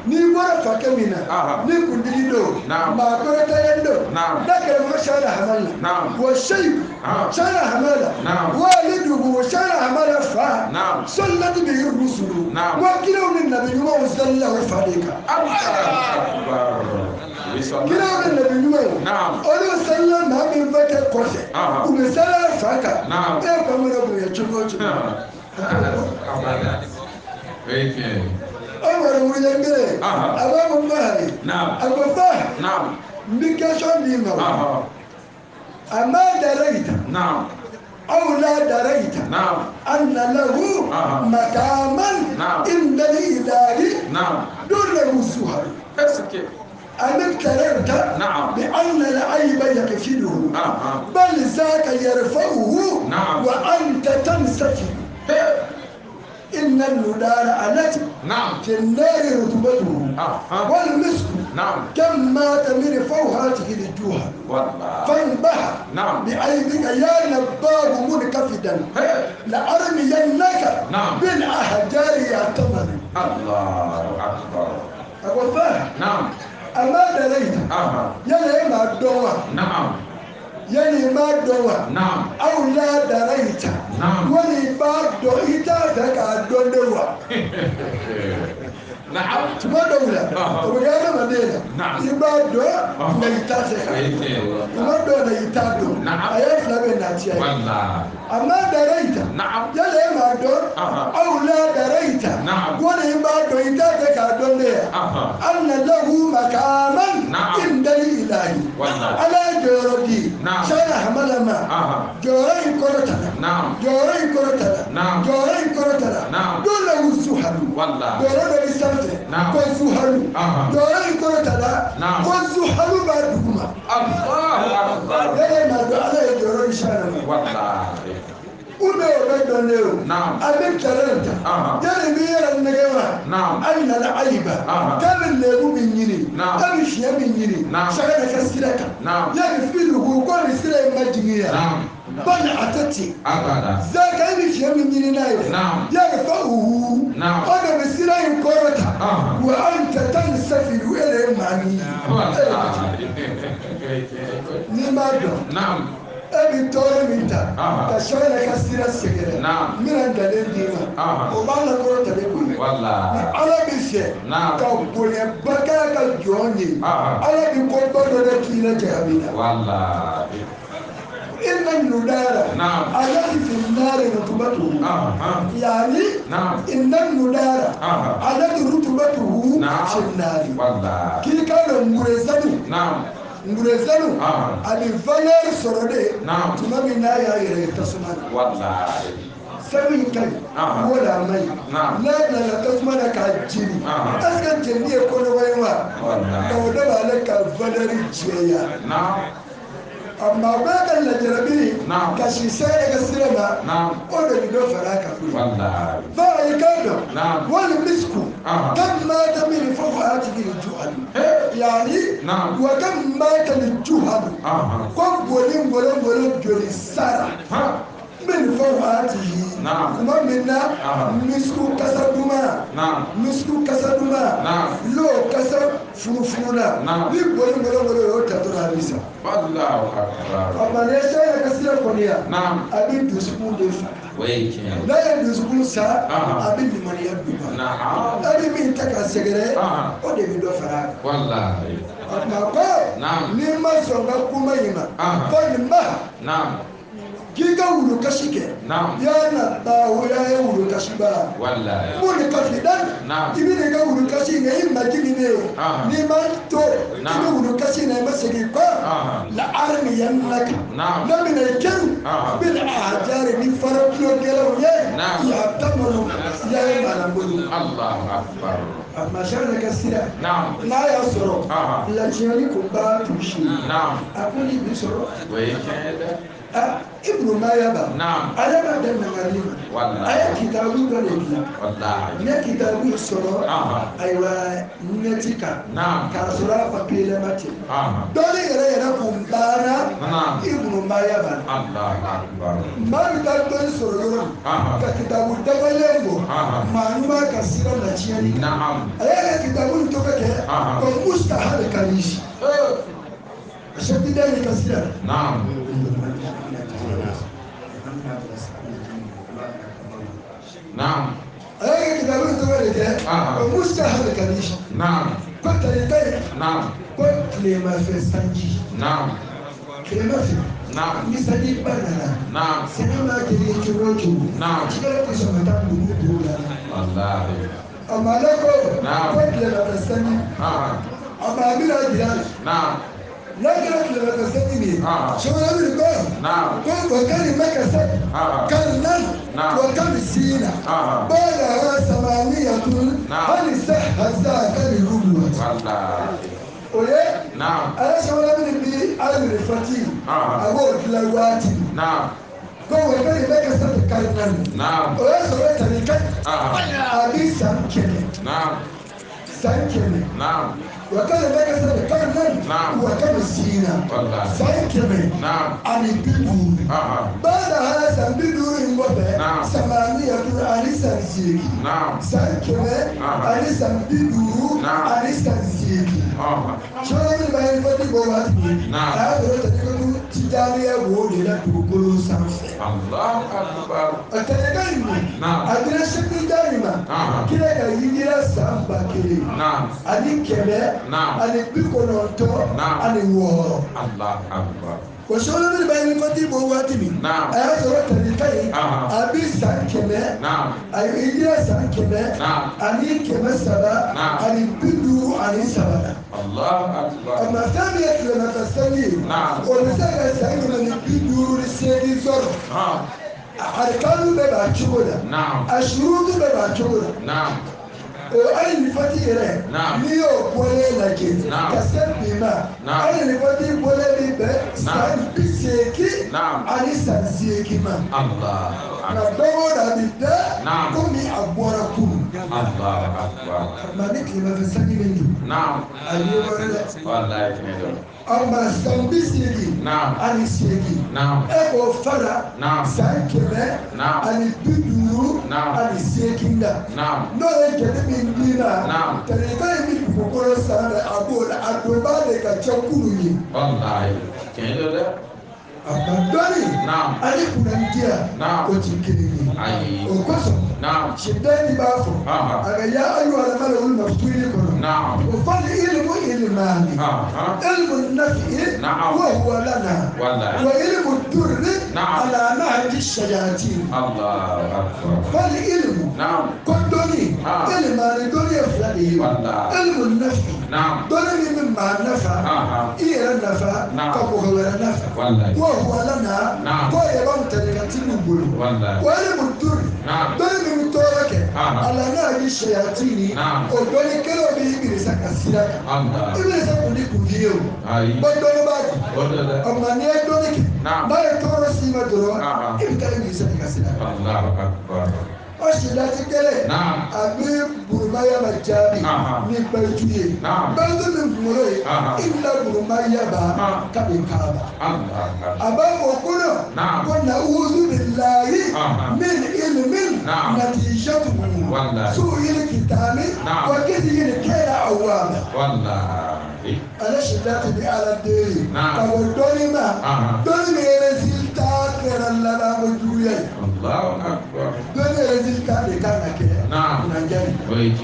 n'i bɔra fakɛ min na ni kuntigi don maa kɔrɔtalen don n'a kɛra ko sara hamala wa seyidu sara hamala waliduhu sara hamala fa sallat bihi rusulu wa kiraw ni nabi ɲumanw salila o fa de kan. Kiraw ni nabi ɲumanw olu salila maa min fa kɛ kɔfɛ u bɛ salila fa kan e fa mana bonya cogo o cogo. Aw yɛrɛ wulilen kelen a b'a fɔ n ba ye a ko ba n bɛ question d'i ma a ma darayita aw la darayita anna lahu makaman inda al-ilahi dunahu suhar. أم اقتررت بأن العيب يكفله بل ذاك يرفعه وأنت تنسفه إن الندار علت في النار رتبته والمسك كم مات من فوهاته للجوهر فانبح بعيبك يا نباب منكفدا لأرمينك بالأحجار يعتمر. الله أكبر. أقول فاهم. أما دريت يلي ما دوا يلي ما دوا أو لا دريت ولي بعد دويتا ذاك دوا tuma dɔw la o bɛ kɛ adamaden la i b'a dɔn nka i t'a fɛ tuma dɔw la i t'a dɔn a ye fila bɛ natiya ye a ma darayita yala e m'a dɔn aw la darayita wala i b'a dɔn i t'a fɛ k'a dɔn de ya anna lahu makaman indal ilahi ala ye jɔyɔrɔ di sara hamala ma jɔyɔrɔ in kɔrɔ ta la jɔyɔrɔ in kɔrɔ ta la jɔyɔrɔ in kɔrɔ ta la don lahu suhalu jɔyɔrɔ dɔ bɛ sanfɛ ko zuhalu jɔyɔrɔ in kɔrɔ ta la ko zuhalu b'a duguma yala e m'a dɔn ala ye jɔyɔrɔ di sara ma u bɛ o bɛ dɔn ne o a bɛ kɛlɛ in ta yali i b'i yɛrɛ nɛgɛ wa hali nana ayiba k'a bɛ lɛbu min ɲini k'a bɛ fiɲɛ min ɲini sanga de ka sira kan yali filiku ko nin sira in ma jigin yan bali a tɛ ten zaka i bɛ fiɲɛ min ɲini n'a ye yali fa uhu o de bɛ sira in kɔrɔ ta wa an tɛ taa ni safiru e de ye maa min ye n'i m'a dɔn. E bɛ tɔɔrɔ min ta ka sanga ka sira sɛgɛrɛ n bɛna ntalen d'i ma o b'a lakɔrɔ ta ne bonya ni ala bɛ fɛ ka bonyaba k'a ka jɔn ye ala bɛ ko ba dɔ de k'i la jarabi la inna Inna nudara alladhi fi an-nari rutubatuhu yani inna nudara alladhi rutubatuhu fi an-nari k'i ka dɔn ngurezanu a bɛ valeur sɔrɔ de tuma min n'a y'a yɛrɛ ye tasuma na sanu in ka ɲi wala a ma ɲi n'a nana tasuma na k'a jeni est ce que jeni ye ko nɔgɔ ye wa nka o de b'ale ka valeur jɛya amma bɛɛ ka lajarabi ka si sɛgɛ ka sira ma o de bɛ dɔ fara a kan fa i k'a dɔn wali misku kam mata min fawqatihi juhal yani wa kam mata juhal ko goli ngolo joli sara min fawqatihi kuma min na misku kasa duma misku kasa duma lo kasa furufuru na ni goli ngolo y'o ta dɔrɔn a bɛ sa amma ne sɛgɛ ka sira kɔni ya a bɛ dusukun de fa n'a ye dusukun sa a bɛ limaniya d'u ma a bɛ min ta ka sɛgɛrɛ o de bɛ dɔ fara a kan a ko n'i ma sɔn ka kuma in ma fɔ nin ma k'i ka wulukasi kɛ ya na baawo ya ye wulukasi ba mun de ka fi dan i bɛ n'i ka wulukasi in kɛ i majigin ne ye n'i ma to i bɛ wulukasi in na i ma segin kɔ la armiyannaka n'a bɛna i kɛru bil ahjari ni fara tulo gɛlɛnw ye ya tamanu ya ye malambolo a masha ka sira n'a y'a sɔrɔ latiɲɛni kun b'a tusi a ko ni bi sɔrɔ Ibnu Mayaba ala ma dan nangarili ma a ye kitabu dɔ de dilan ne kitabu sɔrɔ ayiwa nɛti kan k'a sɔrɔ a papiye lama ten dɔnni yɛrɛ yɛrɛ kun banna Ibnu Mayaba maa bɛ taa dɔnni sɔrɔ yɔrɔ min ka kitabu dafalen bɔ maa ɲuman ka sira latiɲɛni kan a y'a ka kitabu nin tɔgɔ kɛ ko Mustahab Kalisi a sɛbɛn da ka sira la. A y'a kɛ kitabu in tɔgɔ de kɛ ko Mustahab Kalisi ko tarika ye ko tilema fɛ sanji tilema fɛ ni sanji ba nana sɛnɛ b'a kɛ cogo o cogo cikɛla tɛ sɔn ka taa dugu dugu la a ma ale ko ko tilema fɛ sanji a ma a bɛna jira n'a kɛra tilema fɛ sanji min ye sɔgɔma ko ko o ka nin ma ka se kan wa kam sina bala samaniyatun hali sahha kan rubu o ye ala sɔgɔma min bi alifati a b'o dilan waati ko o ka nin ma ka se kan o y'a sɔrɔ tarika a bi san 100 san 100 wa kan ma ka se kan wa kam sina san 100 ani 50 bala san 50 in kɔfɛ samaniyatun ani san 8 san 100 ani san 50 ani san 8 sɔrɔ min b'a ye fati bɔ waati min a y'a sɔrɔ tarika tijaniya b'o de la dugukolo sanfɛ a tarika in dun a dira sɛbɛnni ma kira ka yijira san 1000 ani 100 ani 96 o sɔrɔ min b'a ye fati bɔ waati min a y'a sɔrɔ tarika in a bi san 100 a yijira san 100 ani 353 la. Amma fɛn min ye tilemafɛ sanji ye o bɛ se ka san 158 sɔrɔ a arikanu bɛɛ b'a cogo la a surutu bɛɛ b'a cogo la o hali ni fati yɛrɛ n'i y'o bɔlen lajɛ ka se bi ma hali ni fati bɔlen bi bɛn san 88 ma nka don o don a bi da komi a bɔra kunun nka ni tilemafɛ sanji bɛ jɔ a ye wɛrɛ dɛ amma san 88 e k'o fara san 158 la n'o ye jate min d'i ma tarika in bɛ dugukolo sanfɛ a b'o la a donba de ka ca kunun ye a ma dɔnni ani kunnadiya o ti kelen ye o kosɔn sibidani b'a fɔ a ka ya ayu alamala olu ma fitiri kɔnɔ o fali ilimu ilimu ilmani ilmu nafi wa huwa lana wa ilmu durri ala nahji shayatin. Allahu akbar. Fal ilmu ko dɔnni ilmani dɔnni ye fila de ye ilmu nafi dɔnni min bɛ maa nafa i yɛrɛ nafa ka mɔgɔ wɛrɛ nafa wa huwa lana k'o yɛrɛ b'anw tarikatigiw bolo wa ilmu durri dɔnni min bɛ tɔɔrɔ kɛ ala nahji shayatini o dɔnni kelen bɛ Ibilisa ka sira kan Ibilisa kun ni kun ye o ko dɔnni b'a di o tuma n'i ye dɔnni kɛ n'a ye tɔɔrɔ s'i ma dɔrɔn i bɛ taa Ibilisa ka sira kan. O silati kelen a bɛ Burumayaba jaabi ni bayitu ye bayitu min kunkolo ye inna Burumayaba kabi Kaaba a b'a fɔ kɔnɔ ko na'uzu billahi min ilmin natijatuhu su'il kitami wa kizil kayla awwama. Ale silati bi Ala deli ka bɔ dɔnni ma dɔnni min résultat kɛra labanko juguya ye. Dɔnni résultat de kan ka kɛ kunnaja ye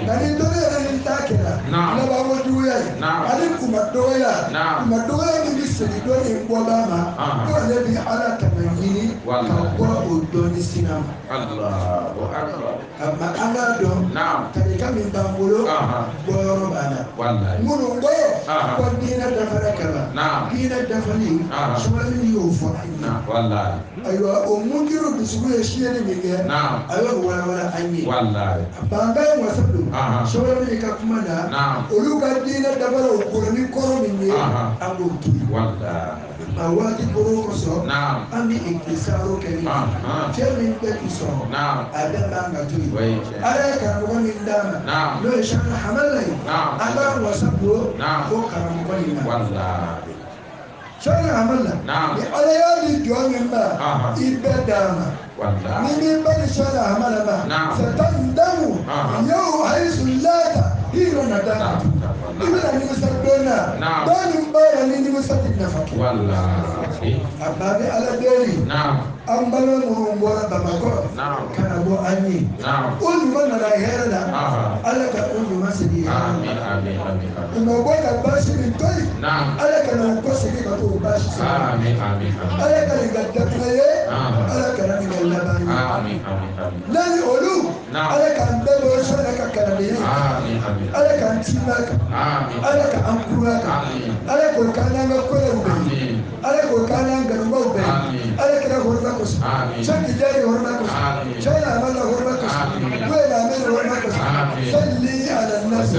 nka ni dɔnni résultat kɛra labanko juguya ye ani kuma dɔgɔya kuma dɔgɔya min bɛ segin dɔnni bɔda ma ko ale bɛ Ala tanga ɲini ka bɔ o dɔnni sira ma. A ma an k'a dɔn tarika min b'an bolo bɔyɔrɔ b'a la minnu ko ko diinɛ dafara kaban diinɛ dafali sumaworo y'o fɔ an ye ayiwa o munkiru dusukun ye siyɛnni min kɛ a y'o walawala an ye banba ye wasa don sumaworo ka kuma na olu ka diinɛ dafara o kɔrɔ ni kɔrɔ min ye an b'o to yen a waati bolo kosɔn an bɛ ikisaro kɛ ni fɛn min bɛ k'i sɔrɔ a bɛɛ man ka to yen Ala ye karamɔgɔ min d'a ma n'o ye Sɛki Hamala ye an b'a wasa don o karamɔgɔ in na. Sɛki Hamala ni Ala y'a di jɔn min ma i bɛɛ d'a ma ni min ba ni Sɛki Hamala ma satandamu yawma haythu la hira nadamatu i bɛna nimisa don na don min b'a la ni nimisa tɛ nafa kɛ. A ba bɛ Ala deli an balima minnu bɔra Bamakɔ ka na bɔ an ye o ɲuman nana hɛrɛ la Ala ka o ɲuman segin hɛrɛ la u ma bɔ ka baasi min to yen Ala ka na u kɔsegin ka t'o baasi sɔrɔ Ala ka nin ka daminɛ ye Ala ka na nin ka laban ye ne ni olu Ala k'an bɛɛ bɔ sɔnni ka kalandenya ye Ala k'an timɛ kan Ala k'an kura kan Ala k'o k'an n'an ka koɲɛw bɛɛ ye Ala k'o k'an n'an ganubaw bɛɛ ye Ala kɛra hɔrɔn kosɔn Sɛki Tijani hɔrɔn kosɔn Sɛki Amala hɔrɔn kosɔn Buye Lamini hɔrɔn kosɔn salli ala nabi.